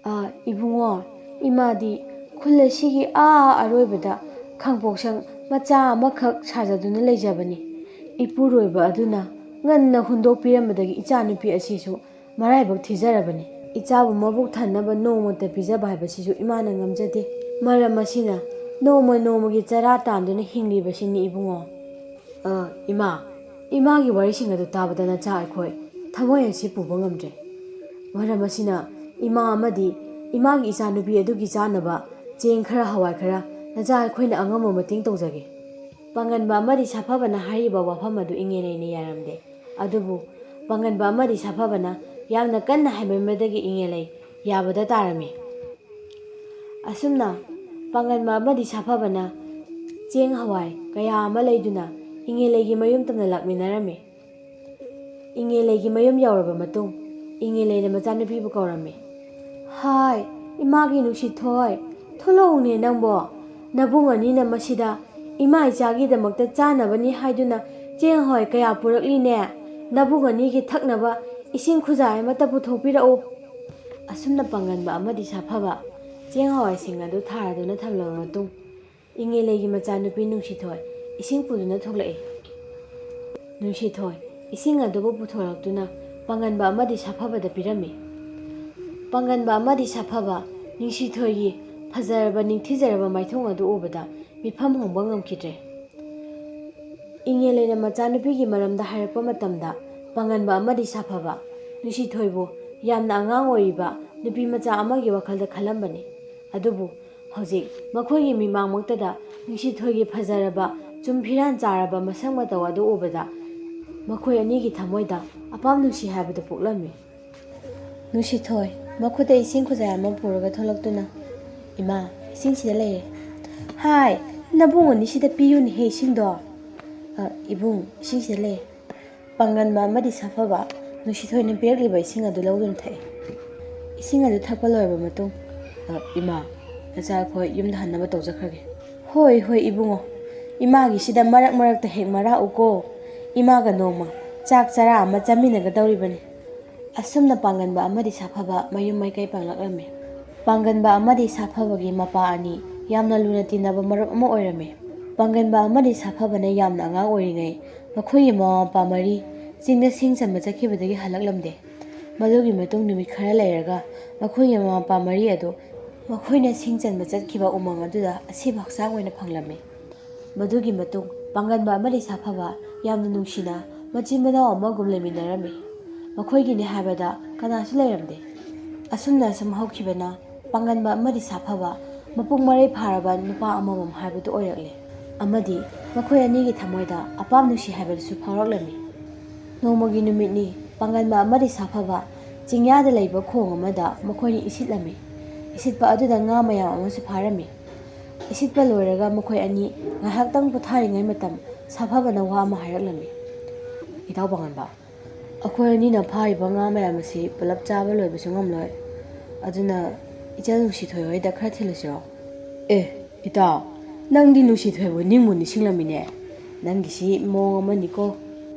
"ꯑ, ꯏꯕꯨꯡꯉꯣ, ꯏꯃꯥꯗꯤ ꯈꯨꯜ ꯑꯁꯤꯒꯤ ꯑꯥ ꯑꯔꯣꯏꯕꯗ ꯈꯥꯡꯄꯣꯛꯁꯪ ꯃꯆꯥ ꯑꯃꯈꯛ ꯁꯥꯖꯗꯨꯅ ꯂꯩꯖꯕꯅꯤ꯫ ꯏꯄꯨꯔꯣꯏꯕ ꯑꯗꯨꯅ ꯉꯟꯅ ꯍꯨꯟꯗꯣꯛꯄꯤꯔꯝꯕꯗꯒꯤ ꯏꯆꯥꯅꯨꯄꯤ ꯑꯁꯤꯁꯨ ꯃꯔꯥꯏꯕꯛ ꯊꯤꯖꯔꯕꯅꯤ꯫ ꯏꯆꯥꯕꯨ ꯃꯕꯨꯛ ꯊꯟꯅꯕ ꯅꯣꯡꯃꯇ ꯄꯤꯖꯕ ꯍꯥꯏꯕꯁꯤꯁꯨ ꯏꯃꯥꯅ ꯉꯝꯖꯗꯦ꯫ ꯃꯔꯝ ꯑꯁꯤꯅ ꯅꯣꯡꯃ ꯅꯣꯡꯃꯒꯤ ꯆꯔꯥ ꯇꯥꯟꯗꯨꯅ ꯍꯤꯡꯂꯤꯕꯁꯤꯅꯤ ꯏꯕꯨꯡꯉꯣ꯫" "ꯑ, ꯏꯃꯥ, ꯏꯃꯥꯒꯤ ꯋꯥꯔꯤꯁꯤꯡ ꯑꯗꯨ ꯇꯥꯕꯗ ꯅꯆꯥ ꯑꯩꯈꯣꯏ ꯊꯃꯣꯏ ꯑꯁꯤ ꯄꯨꯕ ꯉꯝꯗ꯭ꯔꯦ꯫ ꯃꯔꯝ ꯑꯁꯤꯅ ꯏꯃꯥ ꯑꯃꯗꯤ ꯏꯃꯥꯒꯤ ꯏꯆꯥꯅꯨꯄꯤ ꯑꯗꯨꯒꯤ ꯆꯥꯅꯕ ꯆꯦꯡ ꯈꯔ, ꯍꯋꯥꯏ ꯈꯔ ꯅꯆꯥ ꯑꯩꯈꯣꯏꯅ ꯑꯉꯝꯕ ꯃꯇꯦꯡ ꯇꯧꯖꯒꯦ꯫" ꯄꯥꯡꯒꯟꯕ ꯑꯃꯗꯤ ꯁꯥꯐꯕꯅ ꯍꯥꯏꯔꯤꯕ ꯋꯥꯐꯝ ꯑꯗꯨ ꯏꯉꯦꯂꯩꯅ ꯌꯥꯔꯝꯗꯦ꯫ ꯑꯗꯨꯕꯨ ꯄꯥꯡꯒꯟꯕ ꯑꯃꯗꯤ ꯁꯥꯐꯕꯅ ꯌꯥꯝꯅ ꯀꯟꯅ ꯍꯥꯏꯃꯟꯕꯗꯒꯤ ꯏꯉꯦꯂꯩ ꯌꯥꯕꯗ ꯇꯥꯔꯝꯃꯤ꯫ ꯑꯁꯨꯝꯅ ꯄꯥꯡꯒꯟꯕ ꯑꯃꯗꯤ ꯁꯥꯐꯕꯅ ꯆꯦꯡ ꯍꯋꯥꯏ ꯀꯌꯥ ꯑꯃ ꯂꯩꯗꯨꯅ ꯏꯉꯦꯂꯩꯒꯤ ꯃꯌꯨꯝ ꯇꯝꯅ ꯂꯥꯛꯃꯤꯟꯅꯔꯝꯃꯤ꯫ ꯏꯉꯦꯂꯩꯒꯤ ꯃꯌꯨꯝ ꯌꯧꯔꯕ ꯃꯇꯨꯡ ꯏꯉꯦꯂꯩꯅ ꯃꯆꯥꯅꯨꯄꯤꯕꯨ ꯀꯧꯔꯝꯃꯤ꯫ "ꯍꯥꯏ, ꯏꯃꯥꯒꯤ ꯅꯨꯡꯁꯤꯊꯣꯏ, ꯊꯣꯛꯂꯛꯎꯅꯦ ꯅꯪꯕꯣ꯫ ꯅꯕꯨꯡ ꯑꯅꯤꯅ ꯃꯁꯤꯗ ꯏꯃꯥ ꯏꯆꯥꯒꯤꯗꯃꯛꯇ ꯆꯥꯅꯕꯅꯤ ꯍꯥꯏꯗꯨꯅ ꯆꯦꯡ ꯍꯋꯥꯏ ꯀꯌꯥ ꯄꯨꯔꯛꯂꯤꯅꯦ꯫ ꯅꯕꯨꯡ ꯑꯅꯤꯒꯤ ꯊꯛꯅꯕ ꯏꯁꯤꯡ ꯈꯨꯖꯥꯏ ꯑꯃꯠꯇ ꯄꯨꯊꯣꯛꯄꯤꯔꯛꯎ꯫" ꯑꯁꯨꯝꯅ ꯄꯥꯡꯒꯟꯕ ꯑꯃꯗꯤ ꯁꯥꯐꯕ ꯆꯦꯡ ꯍꯋꯥꯏꯁꯤꯡ ꯑꯗꯨ ꯊꯥꯔꯗꯨꯅ ꯊꯝꯂꯕ ꯃꯇꯨꯡ, ꯏꯉꯦꯂꯩꯒꯤ ꯃꯆꯥꯅꯨꯄꯤ ꯅꯨꯡꯁꯤꯊꯣꯏ ꯏꯁꯤꯡ ꯄꯨꯗꯨꯅ ꯊꯣꯛꯂꯛꯏ꯫ ꯅꯨꯡꯁꯤꯊꯣꯏ ꯏꯁꯤꯡ ꯑꯗꯨꯕꯨ ꯄꯨꯊꯣꯔꯛꯇꯨꯅ ꯄꯥꯡꯒꯟꯕ ꯑꯃꯗꯤ ꯁꯥꯐꯕꯗ ꯄꯤꯔꯝꯃꯤ꯫ ꯄꯥꯡꯒꯟꯕ ꯑꯃꯗꯤ ꯁꯥꯐꯕ ꯅꯨꯡꯁꯤꯊꯣꯏꯒꯤ ꯐꯖꯔꯕ ꯅꯤꯡꯊꯤꯖꯔꯕ ꯃꯥꯏꯊꯣꯡ ꯑꯗꯨ ꯎꯕꯗ ꯃꯤꯐꯝ ꯍꯣꯡꯕ ꯉꯝꯈꯤꯗ꯭ꯔꯦ꯫ ꯏꯉꯦꯂꯩꯅ ꯃꯆꯥꯅꯨꯄꯤꯒꯤ ꯃꯔꯝꯗ ꯍꯥꯏꯔꯛꯄ ꯃꯇꯝꯗ, ꯄꯥꯡꯒꯟꯕ ꯑꯃꯗꯤ ꯁꯥꯐꯕ ꯅꯨꯡꯁꯤꯊꯣꯏꯕꯨ ꯌꯥꯝꯅ ꯑꯉꯥꯡ ꯑꯣꯏꯔꯤꯕ ꯅꯨꯄꯤ ꯃꯆꯥ ꯑꯃꯒꯤ ꯋꯥꯈꯜꯗ ꯈꯜꯂꯝꯕꯅꯤ꯫ ꯑꯗꯨꯕꯨ ꯍꯧꯖꯤꯛ ꯃꯈꯣꯏꯒꯤ ꯃꯤꯃꯥꯡꯃꯛꯇꯗ ꯅꯨꯡꯁꯤꯊꯣꯏꯒꯤ ꯐꯖꯔꯕ, ꯆꯨꯝ ꯐꯤꯔꯥꯟ ꯆꯥꯔꯕ ꯃꯁꯛ ꯃꯇꯧ ꯑꯗꯨ ꯎꯕꯗ, ꯃꯈꯣꯏ ꯑꯅꯤꯒꯤ ꯊꯃꯣꯏꯗ ꯑꯄꯥꯝ ꯅꯨꯡꯁꯤ ꯍꯥꯏꯕꯗꯨ ꯄꯣꯛꯂꯝꯃꯤ꯫ ꯅꯨꯡꯁꯤꯊꯣꯏ ꯃꯈꯨꯠꯇ ꯏꯁꯤꯡ ꯈꯨꯖꯥꯏ ꯑꯃ ꯄꯨꯔꯒ ꯊꯣꯛꯂꯛꯇꯨꯅ, "ꯏꯃꯥ, ꯏꯁꯤꯡꯁꯤꯗ ꯂꯩꯔꯦ꯫" "ꯍꯥꯏ, ꯅꯕꯨꯡ ꯑꯅꯤꯁꯤꯗ ꯄꯤꯌꯨꯅꯦꯍꯦ ꯏꯁꯤꯡꯗꯣ꯫" "ꯑ, ꯏꯕꯨꯡ, ꯏꯁꯤꯡꯁꯤꯗ ꯂꯩꯔꯦ꯫" ꯄꯥꯡꯒꯟꯕ ꯑꯃꯗꯤ ꯁꯥꯐꯕ ꯅꯨꯡꯁꯤꯊꯣꯏꯅ ꯄꯤꯔꯛꯂꯤꯕ ꯏꯁꯤꯡ ꯑꯗꯨ ꯂꯧꯗꯨꯅ ꯊꯛꯏ꯫ ꯏꯁꯤꯡ ꯑꯗꯨ ꯊꯛꯄ ꯂꯣꯏꯔꯕ ꯃꯇꯨꯡ, "ꯑ, ꯏꯃꯥ, ꯅꯆꯥ ꯑꯩꯈꯣꯏ ꯌꯨꯝꯗ ꯍꯟꯅꯕ ꯇꯧꯖꯈ꯭ꯔꯒꯦ꯫" "ꯍꯣꯏ, ꯍꯣꯏ, ꯏꯕꯨꯡꯉꯣ꯫ ꯏꯃꯥꯒꯤꯁꯤꯗ ꯃꯔꯛ ꯃꯔꯛꯇ ꯍꯦꯛ ꯃꯔꯥꯛꯎꯀꯣ꯫ ꯏꯃꯥꯒ ꯅꯣꯡꯃ ꯆꯥꯛ ꯆꯔꯥ ꯑꯃ ꯆꯥꯃꯤꯟꯅꯒꯗꯧꯔꯤꯕꯅꯤ꯫" ꯑꯁꯨꯝꯅ ꯄꯥꯡꯒꯟꯕ ꯑꯃꯗꯤ ꯁꯥꯐꯕ ꯃꯌꯨꯝ ꯃꯥꯏꯀꯩ ꯄꯥꯡꯂꯛꯂꯝꯃꯤ꯫ ꯄꯥꯡꯒꯟꯕ ꯑꯃꯗꯤ ꯁꯥꯐꯕꯒꯤ ꯃꯄꯥ ꯑꯅꯤ ꯌꯥꯝꯅ ꯂꯨꯅ ꯇꯤꯟꯅꯕ ꯃꯔꯨꯞ ꯑꯃ ꯑꯣꯏꯔꯝꯃꯤ꯫ ꯄꯥꯡꯒꯟꯕ ꯑꯃꯗꯤ ꯁꯥꯐꯕꯅ ꯌꯥꯝꯅ ꯑꯉꯥꯡ ꯑꯣꯏꯔꯤꯉꯩ ꯃꯈꯣꯏꯒꯤ ꯃꯃꯥ ꯃꯄꯥ ꯃꯔꯤ ꯆꯤꯡꯗ ꯁꯤꯡ ꯆꯟꯕ ꯆꯠꯈꯤꯕꯗꯒꯤ ꯍꯜꯂꯛꯂꯝꯗꯦ꯫ ꯃꯗꯨꯒꯤ ꯃꯇꯨꯡ ꯅꯨꯃꯤꯠ ꯈꯔ ꯂꯩꯔꯒ ꯃꯈꯣꯏꯒꯤ ꯃꯃꯥ ꯃꯄꯥ ꯃꯔꯤ ꯑꯗꯨ ꯃꯈꯣꯏꯅ ꯁꯤꯡ ꯆꯟꯕ ꯆꯠꯈꯤꯕ ꯎꯃꯪ ꯑꯗꯨꯗ ꯑꯁꯤꯕ ꯍꯛꯆꯥꯡ ꯑꯣꯏꯅ ꯐꯪꯂꯝꯃꯤ꯫ ꯃꯗꯨꯒꯤ ꯃꯇꯨꯡ ꯄꯥꯡꯒꯟꯕ ꯑꯃꯗꯤ ꯁꯥꯐꯕ ꯌꯥꯝꯅ ꯅꯨꯡꯁꯤꯅ ꯃꯆꯤꯟ ꯃꯅꯥꯎ ꯑꯃꯒꯨꯝ ꯂꯩꯃꯤꯟꯅꯔꯝꯃꯤ꯫ ꯃꯈꯣꯏꯒꯤꯅꯤ ꯍꯥꯏꯕꯗ ꯀꯅꯥꯁꯨ ꯂꯩꯔꯝꯗꯦ꯫ ꯑꯁꯨꯝꯅ ꯑꯁꯨꯝ ꯍꯧꯈꯤꯕꯅ ꯄꯥꯡꯒꯟꯕ ꯑꯃꯗꯤ ꯁꯥꯐꯕ ꯃꯄꯨꯡ ꯃꯔꯩ ꯐꯥꯔꯕ ꯅꯨꯄꯥ ꯑꯃꯃꯝ ꯍꯥꯏꯕꯗꯨ ꯑꯣꯏꯔꯛꯂꯦ꯫ ꯑꯃꯗꯤ ꯃꯈꯣꯏ ꯑꯅꯤꯒꯤ ꯊꯃꯣꯏꯗ ꯑꯄꯥꯝ ꯅꯨꯡꯁꯤ ꯍꯥꯏꯕꯗꯨꯁꯨ ꯐꯥꯎꯔꯛꯂꯝꯃꯤ꯫ ꯅꯣꯡꯃꯒꯤ ꯅꯨꯃꯤꯠꯅꯤ, ꯄꯥꯡꯒꯟꯕ ꯑꯃꯗꯤ ꯁꯥꯐꯕ ꯆꯤꯡꯌꯥꯗ ꯂꯩꯕ ꯈꯣꯡ ꯑꯃꯗ ꯃꯈꯣꯏꯅ ꯏꯁꯤꯠꯂꯝꯃꯤ꯫ ꯏꯁꯤꯠꯄ ꯑꯗꯨꯗ ꯉꯥ ꯃꯌꯥꯝ ꯑꯃꯁꯨ ꯐꯥꯔꯝꯃꯤ꯫ ꯏꯁꯤꯠꯄ ꯂꯣꯏꯔꯒ ꯃꯈꯣꯏ ꯑꯅꯤ ꯉꯥꯏꯍꯥꯛꯇꯪ ꯄꯣꯊꯥꯔꯤꯉꯩ ꯃꯇꯝ ꯁꯥꯐꯕꯅ ꯋꯥ ꯑꯃ ꯍꯥꯏꯔꯛꯂꯝꯃꯤ꯫ "ꯏꯇꯥꯎ ꯄꯥꯡꯒꯟꯕ, ꯑꯩꯈꯣꯏ ꯑꯅꯤꯅ ꯐꯥꯔꯤꯕ ꯉꯥ ꯃꯌꯥꯝ ꯑꯁꯤ ꯄꯨꯂꯞ ꯆꯥꯕ ꯂꯣꯏꯕꯁꯨ ꯉꯝꯂꯣꯏ꯫ ꯑꯗꯨꯅ ꯏꯆꯜ ꯅꯨꯡꯁꯤꯊꯣꯏ ꯍꯣꯏꯗ ꯈꯔ ꯊꯤꯜꯂꯨꯁꯤꯔꯣ?" "ꯑꯦ, ꯏꯇꯥꯎ, ꯅꯪꯗꯤ ꯅꯨꯡꯁꯤꯊꯣꯏꯕꯨ ꯅꯤꯡꯕꯨ ꯅꯤꯡꯁꯤꯡꯂꯝꯃꯤꯅꯦ꯫ ꯅꯪꯒꯤꯁꯤ ꯃꯑꯣꯡ ꯑꯃꯅꯤꯀꯣ꯫"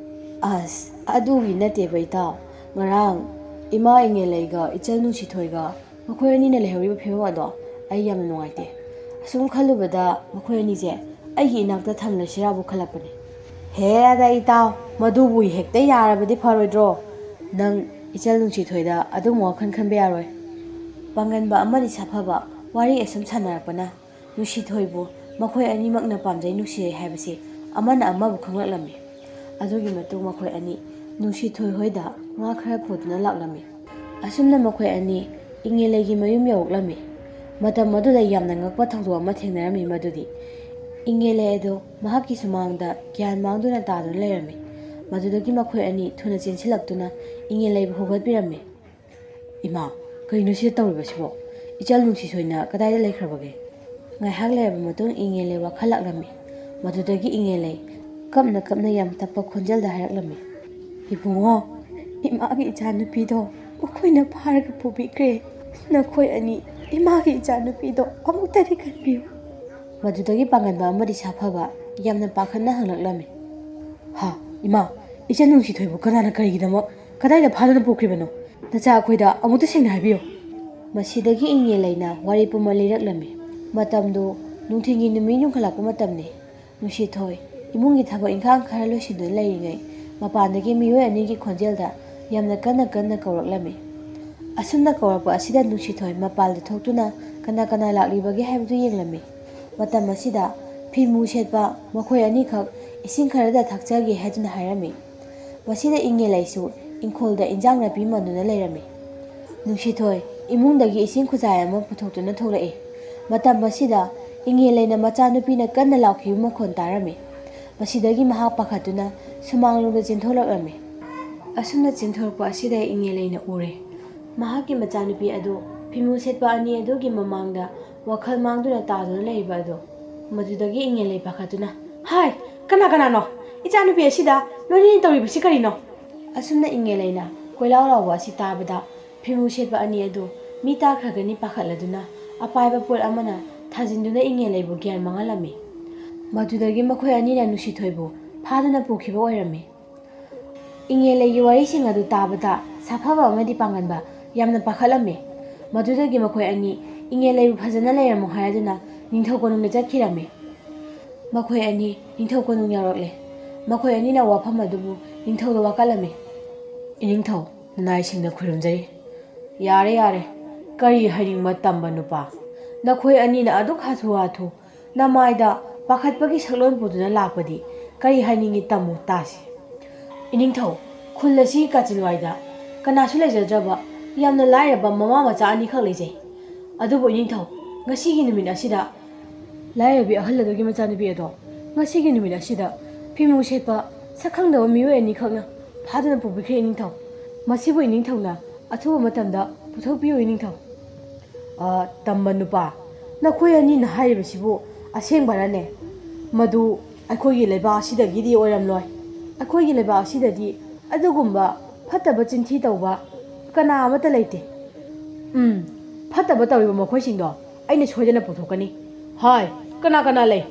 "ꯑꯁ, ꯑꯗꯨꯒꯤ ꯅꯠꯇꯦꯕ ꯏꯇꯥꯎ꯫ ꯉꯔꯥꯡ ꯏꯃꯥ ꯏꯉꯦꯂꯩꯒ ꯏꯆꯜ ꯅꯨꯡꯁꯤꯊꯣꯏꯒ ꯃꯈꯣꯏ ꯑꯅꯤꯅ ꯂꯩꯍꯧꯔꯤꯕ ꯐꯤꯕꯝ ꯑꯗꯣ ꯑꯩ ꯌꯥꯝꯅ ꯅꯨꯡꯉꯥꯏꯇꯦ꯫ ꯑꯁꯨꯝ ꯈꯜꯂꯨꯕꯗ ꯃꯈꯣꯏ ꯑꯅꯤꯁꯦ ꯑꯩꯒꯤ ꯏꯅꯥꯛꯇ ꯊꯝꯂꯁꯤꯔꯥꯕꯨ ꯈꯜꯂꯛꯄꯅꯦ꯫ ꯍꯦꯔꯥꯗ ꯏꯇꯥꯎ, ꯃꯗꯨꯕꯨ ꯍꯦꯛꯇ ꯌꯥꯔꯕꯗꯤ ꯐꯔꯣꯏꯗ꯭ꯔꯣ? ꯅꯪ ꯏꯆꯜ ꯅꯨꯡꯁꯤꯊꯣꯏꯗ ꯑꯗꯨꯝ ꯋꯥꯈꯜ ꯈꯟꯕ ꯌꯥꯔꯣꯏ꯫ ꯄꯥꯡꯒꯟꯕ ꯑꯃꯗꯤ ꯁꯥꯐꯕ ꯋꯥꯔꯤ ꯑꯁꯨꯝ ꯁꯥꯟꯅꯔꯛꯄꯅ ꯅꯨꯡꯁꯤꯊꯣꯏꯕꯨ ꯃꯈꯣꯏ ꯑꯅꯤꯃꯛꯅ ꯄꯥꯝꯖꯩ ꯅꯨꯡꯁꯤꯔꯩ ꯍꯥꯏꯕꯁꯤ ꯑꯃꯅ ꯑꯃꯕꯨ ꯈꯪꯂꯛꯂꯝꯃꯤ꯫ ꯑꯗꯨꯒꯤ ꯃꯇꯨꯡ ꯃꯈꯣꯏ ꯑꯅꯤ ꯅꯨꯡꯁꯤꯊꯣꯏ ꯍꯣꯏꯗ ꯉꯥ ꯈꯔ ꯄꯨꯗꯨꯅ ꯂꯥꯛꯂꯝꯃꯤ꯫ ꯑꯁꯨꯝꯅ ꯃꯈꯣꯏ ꯑꯅꯤ ꯏꯉꯦꯂꯩꯒꯤ ꯃꯌꯨꯝ ꯌꯧꯔꯛꯂꯝꯃꯤ꯫ ꯃꯇꯝ ꯑꯗꯨꯗ ꯌꯥꯝꯅ ꯉꯛꯄ ꯊꯧꯗꯣꯛ ꯑꯃ ꯊꯦꯡꯅꯔꯝꯃꯤ, ꯃꯗꯨꯗꯤ ꯏꯉꯦꯂꯩ ꯑꯗꯨ ꯃꯍꯥꯛꯀꯤ ꯁꯨꯃꯥꯡꯗ ꯒ꯭ꯌꯥꯟ ꯃꯥꯡꯗꯨꯅ ꯇꯥꯗꯨꯅ ꯂꯩꯔꯝꯃꯤ꯫ ꯃꯗꯨꯗꯒꯤ ꯃꯈꯣꯏ ꯑꯅꯤ ꯊꯨꯅ ꯆꯦꯟꯁꯤꯜꯂꯛꯇꯨꯅ ꯏꯉꯦꯂꯩꯕꯨ ꯍꯧꯒꯠꯄꯤꯔꯝꯃꯤ꯫ "ꯏꯃꯥ, ꯀꯩꯅꯣ ꯁꯤꯗ ꯇꯧꯔꯤꯕꯁꯤꯕꯣ? ꯏꯆꯜ ꯅꯨꯡꯁꯤꯊꯣꯏꯅ ꯀꯗꯥꯏꯗ ꯂꯩꯈ꯭ꯔꯕꯒꯦ?" ꯉꯥꯏꯍꯥꯛ ꯂꯩꯔꯕ ꯃꯇꯨꯡ ꯏꯉꯦꯂꯩ ꯋꯥꯈꯜ ꯂꯥꯛꯂꯝꯃꯤ꯫ ꯃꯗꯨꯗꯒꯤ ꯏꯉꯦꯂꯩ ꯀꯞꯅ ꯀꯞꯅ ꯌꯥꯝ ꯇꯞꯄ ꯈꯣꯟꯖꯦꯜꯗ ꯍꯥꯏꯔꯛꯂꯝꯃꯤ, "ꯏꯕꯨꯡꯉꯣ, ꯏꯃꯥꯒꯤ ꯏꯆꯥꯅꯨꯄꯤꯗꯣ ꯃꯈꯣꯏꯅ ꯐꯥꯔꯒ ꯄꯨꯕꯤꯈ꯭ꯔꯦ꯫ ꯅꯈꯣꯏ ꯑꯅꯤ ꯏꯃꯥꯒꯤ ꯏꯆꯥꯅꯨꯄꯤꯗꯣ ꯑꯃꯨꯛꯇꯗꯤ ꯀꯟꯕꯤꯌꯨ꯫" ꯃꯗꯨꯗꯒꯤ ꯄꯥꯡꯒꯟꯕ ꯑꯃꯗꯤ ꯁꯥꯐꯕ ꯌꯥꯝꯅ ꯄꯥꯈꯠꯅ ꯍꯪꯂꯛꯂꯝꯃꯤ, "ꯍꯥ, ꯏꯃꯥ, ꯏꯆꯟ ꯅꯨꯡꯁꯤꯊꯣꯏꯕꯨ ꯀꯅꯥꯅ ꯀꯔꯤꯒꯤꯗꯃꯛ ꯀꯗꯥꯏꯗ ꯐꯥꯗꯨꯅ ꯄꯨꯈ꯭ꯔꯤꯕꯅꯣ? ꯅꯆꯥ ꯑꯩꯈꯣꯏꯗ ꯑꯃꯨꯛꯇ ꯁꯦꯡꯅ ꯍꯥꯏꯕꯤꯌꯨ꯫" ꯃꯁꯤꯗꯒꯤ ꯏꯉꯦꯂꯩꯅ ꯋꯥꯔꯤ ꯄꯨꯝꯕ ꯂꯤꯔꯛꯂꯝꯃꯤ꯫ ꯃꯇꯝꯗꯨ ꯅꯨꯡꯊꯤꯜꯒꯤ ꯅꯨꯃꯤꯠ ꯌꯨꯡꯈꯠꯂꯛꯄ ꯃꯇꯝꯅꯤ꯫ ꯅꯨꯡꯁꯤꯊꯣꯏ ꯏꯃꯨꯡꯒꯤ ꯊꯕꯛ ꯏꯪꯈꯥꯡ ꯈꯔ ꯂꯣꯏꯁꯤꯟꯗꯨꯅ ꯂꯩꯔꯤꯉꯩ, ꯃꯄꯥꯟꯗꯒꯤ ꯃꯤꯑꯣꯏ ꯑꯅꯤꯒꯤ ꯈꯣꯟꯖꯦꯜꯗ ꯌꯥꯝꯅ ꯀꯟꯅ ꯀꯟꯅ ꯀꯧꯔꯛꯂꯝꯃꯤ꯫ ꯑꯁꯨꯝꯅ ꯀꯧꯔꯛꯄ ꯑꯁꯤꯗ ꯅꯨꯡꯁꯤꯊꯣꯏ ꯃꯄꯥꯟꯗ ꯊꯣꯛꯇꯨꯅ ꯀꯅꯥ ꯀꯅꯥ ꯂꯥꯛꯂꯤꯕꯒꯦ ꯍꯥꯏꯕꯗꯨ ꯌꯦꯡꯂꯝꯃꯤ꯫ ꯃꯇꯝ ꯑꯁꯤꯗ ꯐꯤꯃꯨ ꯁꯦꯠꯄ ꯃꯈꯣꯏ ꯑꯅꯤꯈꯛ ꯏꯁꯤꯡ ꯈꯔꯗ ꯊꯛꯆꯒꯦ ꯍꯥꯏꯗꯨꯅ ꯍꯥꯏꯔꯝꯃꯤ꯫ ꯃꯁꯤꯗ ꯏꯉꯦꯂꯩꯁꯨ ꯏꯪꯈꯣꯜꯗ ꯏꯟꯖꯥꯡ ꯅꯥꯄꯤ ꯃꯟꯗꯨꯅ ꯂꯩꯔꯝꯃꯤ꯫ ꯅꯨꯡꯁꯤꯊꯣꯏ ꯏꯃꯨꯡꯗꯒꯤ ꯏꯁꯤꯡ ꯈꯨꯖꯥꯏ ꯑꯃ ꯄꯨꯊꯣꯛꯇꯨꯅ ꯊꯣꯛꯂꯛꯏ꯫ ꯃꯇꯝ ꯑꯁꯤꯗ ꯏꯉꯦꯂꯩꯅ ꯃꯆꯥꯅꯨꯄꯤꯅ ꯀꯟꯅ ꯂꯥꯎꯈꯤꯕ ꯃꯈꯣꯟ ꯇꯥꯔꯝꯃꯤ꯫ ꯃꯁꯤꯗꯒꯤ ꯃꯍꯥꯛ ꯄꯥꯈꯠꯇꯨꯅ ꯁꯨꯃꯥꯡꯂꯣꯝꯗ ꯆꯦꯟꯊꯣꯔꯛꯂꯝꯃꯤ꯫ ꯑꯁꯨꯝꯅ ꯆꯦꯟꯊꯣꯔꯛꯄ ꯑꯁꯤꯗ ꯏꯉꯦꯂꯩꯅ ꯎꯔꯦ꯫ ꯃꯍꯥꯛꯀꯤ ꯃꯆꯥꯅꯨꯄꯤ ꯑꯗꯨ ꯐꯤꯃꯨ ꯁꯦꯠꯄ ꯑꯅꯤ ꯑꯗꯨꯒꯤ ꯃꯃꯥꯡꯗ ꯋꯥꯈꯜ ꯃꯥꯡꯗꯨꯅ ꯇꯥꯗꯨꯅ ꯂꯩꯔꯤꯕ ꯑꯗꯨ꯫ ꯃꯗꯨꯗꯒꯤ ꯏꯉꯦꯂꯩ ꯄꯥꯈꯠꯇꯨꯅ, "ꯍꯥꯏ, ꯀꯅꯥ ꯀꯅꯥꯅꯣ? ꯏꯆꯥꯅꯨꯄꯤ ꯑꯁꯤꯗ ꯅꯣꯏꯅꯤ ꯇꯧꯔꯤꯕꯁꯤ ꯀꯔꯤꯅꯣ?" ꯑꯁꯨꯝꯅ ꯏꯉꯦꯂꯩꯅ ꯀꯣꯏꯂꯥꯎ ꯂꯥꯎꯕ ꯑꯁꯤ ꯇꯥꯕꯗ ꯐꯤꯃꯨ ꯁꯦꯠꯄ ꯑꯅꯤ ꯑꯗꯨ ꯃꯤ ꯇꯥꯈ꯭ꯔꯒꯅꯤ ꯄꯥꯈꯠꯂꯗꯨꯅ ꯑꯄꯥꯏꯕ ꯄꯣꯠ ꯑꯃꯅ ꯊꯥꯖꯤꯟꯗꯨꯅ ꯏꯉꯦꯂꯩꯕꯨ ꯒ꯭ꯌꯥꯟ ꯃꯥꯡꯍꯜꯂꯝꯃꯤ꯫ ꯃꯗꯨꯗꯒꯤ ꯃꯈꯣꯏ ꯑꯅꯤꯅ ꯅꯨꯡꯁꯤꯊꯣꯏꯕꯨ ꯐꯥꯗꯨꯅ ꯄꯨꯈꯤꯕ ꯑꯣꯏꯔꯝꯃꯤ꯫ ꯏꯉꯦꯂꯩꯒꯤ ꯋꯥꯔꯤꯁꯤꯡ ꯑꯗꯨ ꯇꯥꯕꯗ ꯁꯥꯐꯕ ꯑꯃꯗꯤ ꯄꯥꯡꯒꯟꯕ ꯌꯥꯝꯅ ꯄꯥꯈꯠꯂꯝꯃꯤ꯫ ꯃꯗꯨꯗꯒꯤ ꯃꯈꯣꯏ ꯑꯅꯤ ꯏꯉꯦꯜ ꯂꯩꯕꯨ ꯐꯖꯅ ꯂꯩꯔꯝꯃꯨ ꯍꯥꯏꯔꯗꯨꯅ ꯅꯤꯡꯊꯧ ꯀꯣꯅꯨꯡꯗ ꯆꯠꯈꯤꯔꯝꯃꯤ꯫ ꯃꯈꯣꯏ ꯑꯅꯤ ꯅꯤꯡꯊꯧ ꯀꯣꯅꯨꯡ ꯌꯧꯔꯛꯂꯦ꯫ ꯃꯈꯣꯏ ꯑꯅꯤꯅ ꯋꯥꯐꯝ ꯑꯗꯨꯕꯨ ꯅꯤꯡꯊꯧꯗ ꯋꯥꯀꯠꯂꯝꯃꯤ꯫ "ꯏꯅꯤꯡꯊꯧ, ꯅꯅꯥꯏꯁꯤꯡꯅ ꯈꯨꯔꯨꯝꯖꯔꯤ꯫ ꯌꯥꯔꯦ, ꯌꯥꯔꯦ, ꯀꯔꯤ ꯍꯥꯏꯅꯤꯡꯕ ꯇꯝꯕ ꯅꯨꯄꯥ? ꯅꯈꯣꯏ ꯑꯅꯤꯅ ꯑꯗꯨꯛ ꯍꯥꯊꯨ ꯍꯥꯊꯨ ꯅꯃꯥꯏꯗ ꯄꯥꯈꯠꯄꯒꯤ ꯁꯛꯂꯣꯟ ꯄꯨꯗꯨꯅ ꯂꯥꯛꯄꯗꯤ ꯀꯔꯤ ꯍꯥꯏꯅꯤꯡꯉꯤ? ꯇꯝꯃꯨ ꯇꯥꯁꯤ꯫ ꯏꯅꯤꯡꯊꯧ, ꯈꯨꯜ ꯑꯁꯤꯒꯤ ꯀꯥꯆꯤꯟꯋꯥꯏꯗ ꯀꯅꯥꯁꯨ ꯂꯩꯖꯗ꯭ꯔꯕ ꯌꯥꯝꯅ ꯂꯥꯏꯔꯕ ꯃꯃꯥ ꯃꯆꯥ ꯑꯅꯤꯈꯛ ꯂꯩꯖꯩ꯫ ꯑꯗꯨꯕꯨ ꯏꯅꯤꯡꯊꯧ, ꯉꯁꯤꯒꯤ ꯅꯨꯃꯤꯠ ꯑꯁꯤꯗ ꯂꯥꯏꯔꯕꯤ ꯑꯍꯜ ꯑꯗꯨꯒꯤ ꯃꯆꯥꯅꯨꯄꯤ ꯑꯗꯣ ꯉꯁꯤꯒꯤ ꯅꯨꯃꯤꯠ ꯑꯁꯤꯗ ꯐꯤꯃꯨ ꯁꯦꯠꯄ ꯁꯛꯈꯪꯗꯕ ꯃꯤꯑꯣꯏ ꯑꯅꯤꯈꯛꯅ ꯐꯥꯗꯨꯅ ꯄꯨꯕꯤꯈ꯭ꯔꯦ ꯏꯅꯤꯡꯊꯧ꯫ ꯃꯁꯤꯕꯨ ꯏꯅꯤꯡꯊꯧꯅ ꯑꯊꯨꯕ ꯃꯇꯝꯗ ꯄꯨꯊꯣꯛꯄꯤꯌꯨ ꯏꯅꯤꯡꯊꯧ꯫" "ꯑ, ꯇꯝꯕ ꯅꯨꯄꯥ, ꯅꯈꯣꯏ ꯑꯅꯤꯅ ꯍꯥꯏꯔꯤꯕꯁꯤꯕꯨ ꯑꯁꯦꯡꯕꯔꯅꯦ? ꯃꯗꯨ ꯑꯩꯈꯣꯏꯒꯤ ꯂꯩꯕꯥꯛ ꯑꯁꯤꯗꯒꯤꯗꯤ ꯑꯣꯏꯔꯝꯂꯣꯏ꯫ ꯑꯩꯈꯣꯏꯒꯤ ꯂꯩꯕꯥꯛ ꯑꯁꯤꯗꯗꯤ ꯑꯗꯨꯒꯨꯝꯕ ꯐꯠꯇꯕ ꯆꯤꯟꯊꯤ ꯇꯧꯕ ꯀꯅꯥ ꯑꯃꯠꯇ ꯂꯩꯇꯦ꯫" "ꯎꯝ, ꯐꯠꯇꯕ ꯇꯧꯔꯤꯕ ꯃꯈꯣꯏꯁꯤꯡꯗꯣ ꯑꯩꯅ ꯁꯣꯏꯗꯅ ꯄꯨꯊꯣꯛꯀꯅꯤ꯫ ꯍꯥꯏ, ꯀꯅꯥ ꯀꯅꯥ ꯂꯩ?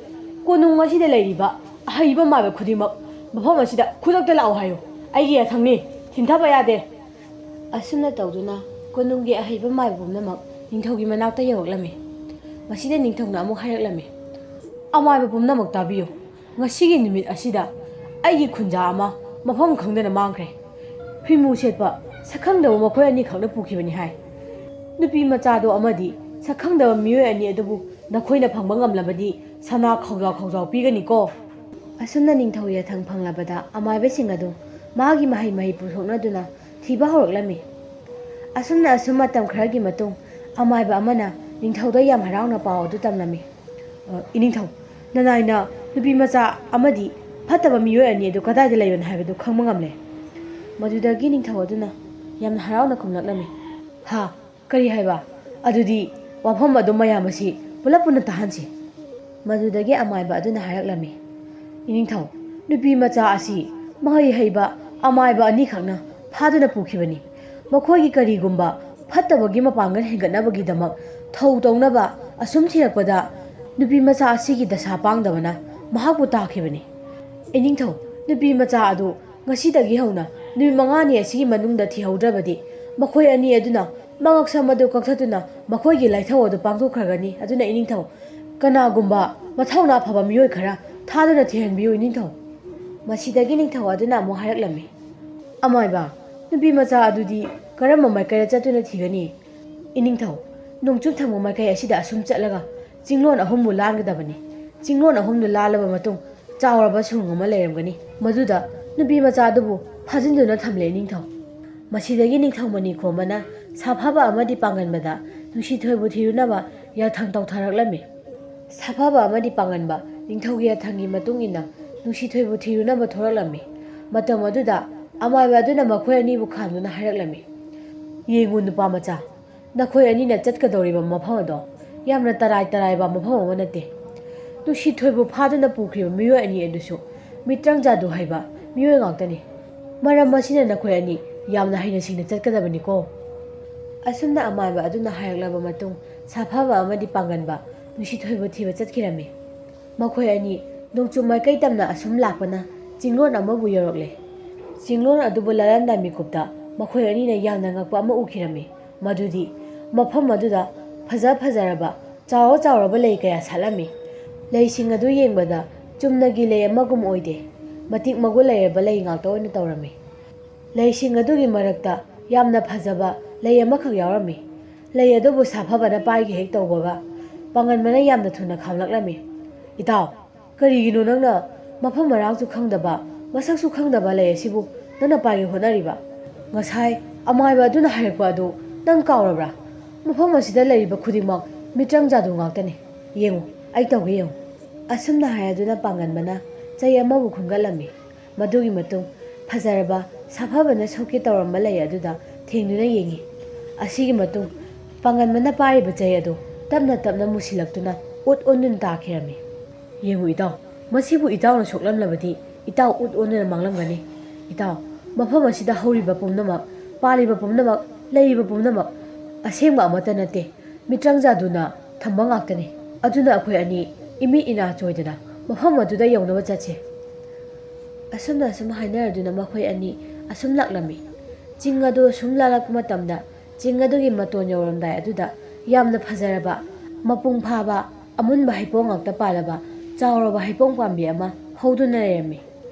ꯀꯣꯅꯨꯡ ꯑꯁꯤꯗ ꯂꯩꯔꯤꯕ ꯑꯍꯩꯕ ꯃꯥꯏꯕ ꯈꯨꯗꯤꯡꯃꯛ ꯃꯐꯝ ꯑꯁꯤꯗ ꯈꯨꯗꯛꯇ ꯂꯥꯛꯑꯣ ꯍꯥꯏꯌꯨ꯫ ꯑꯩꯒꯤ ꯌꯥꯊꯪꯅꯤ, ꯊꯤꯟꯊꯕ ꯌꯥꯗꯦ꯫" ꯑꯁꯨꯝꯅ ꯇꯧꯗꯨꯅ ꯀꯣꯅꯨꯡꯒꯤ ꯑꯍꯩꯕ ꯃꯥꯏꯕ ꯄꯨꯝꯅꯃꯛ ꯅꯤꯡꯊꯧꯒꯤ ꯃꯅꯥꯛꯇ ꯌꯧꯔꯛꯂꯝꯃꯤ꯫ ꯃꯁꯤꯗ ꯅꯤꯡꯊꯧꯅ ꯑꯃꯨꯛ ꯍꯥꯏꯔꯛꯂꯝꯃꯤ, "ꯑꯃꯥꯏꯕ ꯄꯨꯝꯅꯃꯛ ꯇꯥꯕꯤꯌꯨ꯫ ꯉꯁꯤꯒꯤ ꯅꯨꯃꯤꯠ ꯑꯁꯤꯗ ꯑꯩꯒꯤ ꯈꯨꯟꯖꯥ ꯑꯃ ꯃꯐꯝ ꯈꯪꯗꯅ ꯃꯥꯡꯈ꯭ꯔꯦ꯫ ꯐꯤꯃꯨ ꯁꯦꯠꯄ ꯁꯛꯈꯪꯗꯕ ꯃꯈꯣꯏ ꯑꯅꯤꯈꯛꯅ ꯄꯨꯈꯤꯕꯅꯤ ꯍꯥꯏ꯫ ꯅꯨꯄꯤ ꯃꯆꯥꯗꯣ ꯑꯃꯗꯤ ꯁꯛꯈꯪꯗꯕ ꯃꯤꯑꯣꯏ ꯑꯅꯤ ꯑꯗꯨꯕꯨ ꯅꯈꯣꯏꯅ ꯐꯪꯕ ꯉꯝꯂꯕꯗꯤ ꯁꯅꯥ ꯈꯧꯖꯥꯎ ꯈꯧꯖꯥꯎ ꯄꯤꯒꯅꯤꯀꯣ꯫" ꯑꯁꯨꯝꯅ ꯅꯤꯡꯊꯧ ꯌꯥꯊꯪ ꯐꯪꯂꯕꯗ ꯑꯃꯥꯏꯕꯁꯤꯡ ꯑꯗꯨ ꯃꯥꯒꯤ ꯃꯍꯩ ꯃꯍꯩ ꯄꯨꯊꯣꯛꯅꯗꯨꯅ ꯊꯤꯕ ꯍꯧꯔꯛꯂꯝꯃꯤ꯫ ꯑꯁꯨꯝꯅ ꯑꯁꯨꯝ ꯃꯇꯝ ꯈꯔꯒꯤ ꯃꯇꯨꯡ ꯑꯃꯥꯏꯕ ꯑꯃꯅ ꯅꯤꯡꯊꯧꯗ ꯌꯥꯝ ꯍꯔꯥꯎꯅ ꯄꯥꯎ ꯑꯗꯨ ꯇꯝꯂꯝꯃꯤ꯫ "ꯑ, ꯏꯅꯤꯡꯊꯧ, ꯅꯅꯥꯏꯅ ꯅꯨꯄꯤ ꯃꯆꯥ ꯑꯃꯗꯤ ꯐꯠꯇꯕ ꯃꯤꯑꯣꯏ ꯑꯅꯤ ꯑꯗꯨ ꯀꯗꯥꯏꯗ ꯂꯩꯕꯅꯣ ꯍꯥꯏꯕꯗꯨ ꯈꯪꯕ ꯉꯝꯂꯦ꯫" ꯃꯗꯨꯗꯒꯤ ꯅꯤꯡꯊꯧ ꯑꯗꯨꯅ ꯌꯥꯝꯅ ꯍꯔꯥꯎꯅ ꯈꯨꯝꯂꯛꯂꯝꯃꯤ꯫ "ꯍꯥ, ꯀꯔꯤ ꯍꯥꯏꯕ? ꯑꯗꯨꯗꯤ ꯋꯥꯐꯝ ꯑꯗꯨ ꯃꯌꯥꯝ ꯑꯁꯤ ꯄꯨꯂꯞ ꯄꯨꯟꯅ ꯇꯥꯍꯟꯁꯤ꯫" ꯃꯗꯨꯗꯒꯤ ꯑꯃꯥꯏꯕ ꯑꯗꯨꯅ ꯍꯥꯏꯔꯛꯂꯝꯃꯤ, "ꯏꯅꯤꯡꯊꯧ, ꯅꯨꯄꯤ ꯃꯆꯥ ꯑꯁꯤ ꯃꯍꯩ ꯍꯩꯕ ꯑꯃꯥꯏꯕ ꯑꯅꯤꯈꯛꯅ ꯐꯥꯗꯨꯅ ꯄꯨꯈꯤꯕꯅꯤ꯫ ꯃꯈꯣꯏꯒꯤ ꯀꯔꯤꯒꯨꯝꯕ ꯐꯠꯇꯕꯒꯤ ꯃꯄꯥꯡꯒꯜ ꯍꯦꯟꯒꯠꯅꯕꯒꯤꯗꯃꯛ ꯊꯧ ꯇꯧꯅꯕ ꯑꯁꯨꯝ ꯊꯤꯔꯛꯄꯗ ꯅꯨꯄꯤ ꯃꯆꯥ ꯑꯁꯤꯒꯤ ꯗꯁꯥ ꯄꯥꯡꯗꯕꯅ ꯃꯍꯥꯛꯄꯨ ꯇꯥꯈꯤꯕꯅꯤ꯫ ꯏꯅꯤꯡꯊꯧ, ꯅꯨꯄꯤ ꯃꯆꯥ ꯑꯗꯨ ꯉꯁꯤꯗꯒꯤ ꯍꯧꯅ ꯅꯨꯃꯤꯠ ꯃꯉꯥꯅꯤ ꯑꯁꯤꯒꯤ ꯃꯅꯨꯡꯗ ꯊꯤꯍꯧꯗ꯭ꯔꯕꯗꯤ, ꯃꯈꯣꯏ ꯑꯅꯤ ꯑꯗꯨꯅ ꯃꯉꯛꯁꯝ ꯑꯗꯨ ꯀꯛꯊꯠꯇꯨꯅ ꯃꯈꯣꯏꯒꯤ ꯂꯥꯏꯊꯧ ꯑꯗꯨ ꯄꯥꯡꯊꯣꯛꯈ꯭ꯔꯒꯅꯤ꯫ ꯑꯗꯨꯅ ꯏꯅꯤꯡꯊꯧ, ꯀꯅꯥꯒꯨꯝꯕ ꯃꯊꯧꯅꯥ ꯐꯕ ꯃꯤꯑꯣꯏ ꯈꯔ ꯊꯥꯗꯨꯅ ꯊꯤꯍꯟꯕꯤꯌꯨ, ꯏꯅꯤꯡꯊꯧ꯫ ꯃꯁꯤꯗꯒꯤ ꯅꯤꯡꯊꯧ ꯑꯗꯨꯅ ꯑꯃꯨꯛ ꯍꯥꯏꯔꯛꯂꯝꯃꯤ, ꯑꯃꯥꯏꯕ, ꯅꯨꯄꯤ ꯃꯆꯥ ꯑꯗꯨꯗꯤ ꯀꯔꯝꯕ ꯃꯥꯏꯀꯩꯗ ꯆꯠꯇꯨꯅ ꯊꯤꯒꯅꯤ? ꯏꯅꯤꯡꯊꯧ, ꯅꯣꯡꯆꯨꯞ ꯊꯪꯕ ꯃꯥꯏꯀꯩ ꯑꯁꯤꯗ ꯑꯁꯨꯝ ꯆꯠꯂꯒ ꯆꯤꯡꯂꯣꯟ ꯑꯍꯨꯝꯕꯨ ꯂꯥꯟꯒꯗꯕꯅꯤ꯫ ꯆꯤꯡꯂꯣꯟ ꯑꯍꯨꯝꯗꯨ ꯂꯥꯜꯂꯕ ꯃꯇꯨꯡ, ꯆꯥꯎꯔꯕ ꯁꯨꯔꯨꯡ ꯑꯃ ꯂꯩꯔꯝꯒꯅꯤ꯫ ꯃꯗꯨꯗ ꯅꯨꯄꯤ ꯃꯆꯥ ꯑꯗꯨꯕꯨ ꯐꯥꯖꯤꯟꯗꯨꯅ ꯊꯝꯂꯦ, ꯏꯅꯤꯡꯊꯧ꯫ ꯃꯁꯤꯗꯒꯤ ꯅꯤꯡꯊꯧ ꯃꯅꯤ ꯈꯣꯝꯕꯅ ꯁꯥꯐꯕ ꯑꯃꯗꯤ ꯄꯥꯡꯒꯟꯕꯗ ꯅꯨꯡꯁꯤꯊꯣꯏꯕꯨ ꯊꯤꯔꯨꯅꯕ ꯌꯥꯊꯪ ꯇꯧꯊꯔꯛꯂꯝꯃꯤ꯫ ꯁꯥꯐꯕ ꯑꯃꯗꯤ ꯄꯥꯡꯒꯟꯕ ꯅꯤꯡꯊꯧꯒꯤ ꯌꯥꯊꯪꯒꯤ ꯃꯇꯨꯡ ꯏꯟꯅ ꯅꯨꯡꯁꯤꯊꯣꯏꯕꯨ ꯊꯤꯔꯨꯅꯕ ꯊꯣꯔꯛꯂꯝꯃꯤ꯫ ꯃꯇꯝ ꯑꯗꯨꯗ ꯑꯃꯥꯏꯕ ꯑꯗꯨꯅ ꯃꯈꯣꯏ ꯑꯅꯤꯕꯨ ꯈꯥꯝꯗꯨꯅ ꯍꯥꯏꯔꯛꯂꯝꯃꯤ, ꯌꯦꯡꯉꯨ, ꯅꯨꯄꯥ ꯃꯆꯥ, ꯅꯈꯣꯏ ꯑꯅꯤꯅ ꯆꯠꯀꯗꯧꯔꯤꯕ ꯃꯐꯝ ꯑꯗꯣ ꯌꯥꯝꯅ ꯇꯔꯥꯏ ꯇꯔꯥꯏꯕ ꯃꯐꯝ ꯑꯃ ꯅꯠꯇꯦ꯫ ꯅꯨꯡꯁꯤꯊꯣꯏꯕꯨ ꯐꯥꯗꯨꯅ ꯄꯨꯈ꯭ꯔꯤꯕ ꯃꯤꯑꯣꯏ ꯑꯅꯤ ꯑꯗꯨꯁꯨ ꯃꯤꯇ꯭ꯔꯪ ꯖꯥꯗꯨ ꯍꯩꯕ ꯃꯤꯑꯣꯏ ꯉꯥꯛꯇꯅꯤ꯫ ꯃꯔꯝ ꯑꯁꯤꯅ ꯅꯈꯣꯏ ꯑꯅꯤ ꯌꯥꯝꯅ ꯍꯩꯅ ꯁꯤꯡꯅ ꯆꯠꯀꯗꯕꯅꯤꯀꯣ꯫ ꯑꯁꯨꯝꯅ ꯑꯃꯥꯏꯕ ꯑꯗꯨꯅ ꯍꯥꯏꯔꯛꯂꯕ ꯃꯇꯨꯡ, ꯁꯥꯐꯕ ꯑꯃꯗꯤ ꯄꯥꯡꯒꯟꯕ ꯅꯨꯡꯁꯤꯊꯣꯏꯕꯨ ꯊꯤꯕ ꯆꯠꯈꯤꯔꯝꯃꯤ꯫ ꯃꯈꯣꯏ ꯑꯅꯤ ꯅꯣꯡꯆꯨꯞ ꯃꯥꯏꯀꯩ ꯇꯝꯅ ꯑꯁꯨꯝ ꯂꯥꯛꯄꯅ ꯆꯤꯡꯂꯣꯟ ꯑꯃꯕꯨ ꯌꯧꯔꯛꯂꯦ꯫ ꯆꯤꯡꯂꯣꯟ ꯑꯗꯨꯕꯨ ꯂꯥꯜꯂꯝꯗꯥꯏ ꯃꯤꯀꯨꯞꯇ ꯃꯈꯣꯏ ꯑꯅꯤꯅ ꯌꯥꯝꯅ ꯉꯛꯄ ꯑꯃ ꯎꯈꯤꯔꯝꯃꯤ꯫ ꯃꯗꯨꯗꯤ ꯃꯐꯝ ꯑꯗꯨꯗ ꯐꯖ ꯐꯖꯔꯕ, ꯆꯥꯎꯔ ꯆꯥꯎꯔꯕ ꯂꯩ ꯀꯌꯥ ꯁꯥꯠꯂꯝꯃꯤ꯫ ꯂꯩꯁꯤꯡ ꯑꯗꯨ ꯌꯦꯡꯕꯗ ꯆꯨꯝꯅꯒꯤ ꯂꯩ ꯑꯃꯒꯨꯝ ꯑꯣꯏꯗꯦ꯫ ꯃꯇꯤꯛ ꯃꯒꯨꯟ ꯂꯩꯔꯕ ꯂꯩ ꯉꯥꯛꯇ ꯑꯣꯏꯅ ꯇꯧꯔꯝꯃꯤ꯫ ꯂꯩꯁꯤꯡ ꯑꯗꯨꯒꯤ ꯃꯔꯛꯇ ꯌꯥꯝꯅ ꯐꯖꯕ ꯂꯩ ꯑꯃꯈꯛ ꯌꯥꯎꯔꯝꯃꯤ꯫ ꯂꯩ ꯑꯗꯨꯕꯨ ꯁꯥꯐꯕꯅ ꯄꯥꯏꯒꯦ ꯍꯦꯛ ꯇꯧꯕꯒ, ꯄꯥꯡꯒꯟꯕꯅ ꯌꯥꯝꯅ ꯊꯨꯅ ꯈꯥꯝꯂꯛꯂꯝꯃꯤ꯫ "ꯏꯇꯥꯎ, ꯀꯔꯤꯒꯤꯅꯣ ꯅꯪꯅ ꯃꯐꯝ ꯃꯔꯥꯡꯁꯨ ꯈꯪꯗꯕ, ꯃꯁꯛꯁꯨ ꯈꯪꯗꯕ ꯂꯩ ꯑꯁꯤꯕꯨ ꯅꯪꯅ ꯄꯥꯏꯒꯦ ꯍꯣꯠꯅꯔꯤꯕ? ꯉꯁꯥꯏ ꯑꯃꯥꯏꯕ ꯑꯗꯨꯅ ꯍꯥꯏꯔꯛꯄ ꯑꯗꯨ ꯅꯪ ꯀꯥꯎꯔꯕ꯭ꯔꯥ? ꯃꯐꯝ ꯑꯁꯤꯗ ꯂꯩꯔꯤꯕ ꯈꯨꯗꯤꯡꯃꯛ ꯃꯤꯇ꯭ꯔꯪ ꯖꯥꯗꯨ ꯉꯥꯛꯇꯅꯤ꯫ ꯌꯦꯡꯉꯨ, ꯑꯩ ꯇꯧꯒꯦ, ꯌꯦꯡꯉꯨ"꯫ ꯑꯁꯨꯝꯅ ꯍꯥꯏꯗꯨꯅ ꯄꯥꯡꯒꯟꯕꯅ ꯆꯩ ꯑꯃꯕꯨ ꯈꯨꯟꯒꯠꯂꯝꯃꯤ꯫ ꯃꯗꯨꯒꯤ ꯃꯇꯨꯡ, ꯐꯖꯔꯕ ꯁꯥꯐꯕꯅ ꯁꯣꯛꯀꯦ ꯇꯧꯔꯝꯕ ꯂꯩ ꯑꯗꯨꯗ ꯊꯦꯡꯗꯨꯅ ꯌꯦꯡꯉꯤ꯫ ꯑꯁꯤꯒꯤ ꯃꯇꯨꯡ, ꯄꯥꯡꯒꯟꯕꯅ ꯄꯥꯏꯔꯤꯕ ꯆꯩ ꯑꯗꯨ ꯇꯞꯅ ꯇꯞꯅ ꯃꯨꯁꯤꯜꯂꯛꯇꯨꯅ ꯑꯣꯠ ꯑꯣꯟꯗꯨꯅ ꯇꯥꯈꯤꯔꯝꯃꯤ꯫ "ꯌꯦꯡꯉꯨ ꯏꯇꯥꯎ, ꯃꯁꯤꯕꯨ ꯏꯇꯥꯎꯅ ꯁꯣꯛꯂꯝꯂꯕꯗꯤ ꯏꯇꯥꯎ ꯑꯣꯠ ꯑꯣꯟꯗꯨꯅ ꯃꯥꯡꯂꯝꯒꯅꯤ꯫ ꯏꯇꯥꯎ, ꯃꯐꯝ ꯑꯁꯤꯗ ꯍꯧꯔꯤꯕ ꯄꯨꯝꯅꯃꯛ, ꯄꯥꯜꯂꯤꯕ ꯄꯨꯝꯅꯃꯛ, ꯂꯩꯔꯤꯕ ꯄꯨꯝꯅꯃꯛ ꯑꯁꯦꯡꯕ ꯑꯃꯠꯇ ꯅꯠꯇꯦ꯫ ꯃꯤꯇ꯭ꯔꯪ ꯖꯥꯗꯨꯅ ꯊꯝꯕ ꯉꯥꯛꯇꯅꯤ꯫ ꯑꯗꯨꯅ ꯑꯩꯈꯣꯏ ꯑꯅꯤ ꯏꯃꯤꯠ ꯏꯅꯥ ꯆꯣꯏꯗꯅ ꯃꯐꯝ ꯑꯗꯨꯗ ꯌꯧꯅꯕ ꯆꯠꯁꯤ"꯫ ꯑꯁꯨꯝꯅ ꯑꯁꯨꯝ ꯍꯥꯏꯅꯔꯗꯨꯅ ꯃꯈꯣꯏ ꯑꯅꯤ ꯑꯁꯨꯝ ꯂꯥꯛꯂꯝꯃꯤ꯫ ꯆꯤꯡ ꯑꯗꯨ ꯁꯨꯝ ꯂꯥꯜꯂꯛꯄ ꯃꯇꯝꯗ, ꯆꯤꯡ ꯑꯗꯨꯒꯤ ꯃꯇꯣꯟ ꯌꯧꯔꯝꯗꯥꯏ ꯑꯗꯨꯗ ꯌꯥꯝꯅ ꯐꯖꯔꯕ, ꯃꯄꯨꯡ ꯐꯥꯕ, ꯑꯃꯨꯟꯕ ꯍꯩꯕꯣꯡ ꯉꯥꯛꯇ ꯄꯥꯜꯂꯕ ꯆꯥꯎꯔꯕ ꯍꯩꯕꯣꯡ ꯄꯥꯝꯕꯤ ꯑꯃ ꯍꯧꯗꯨꯅ ꯂꯩꯔꯝꯃꯤ꯫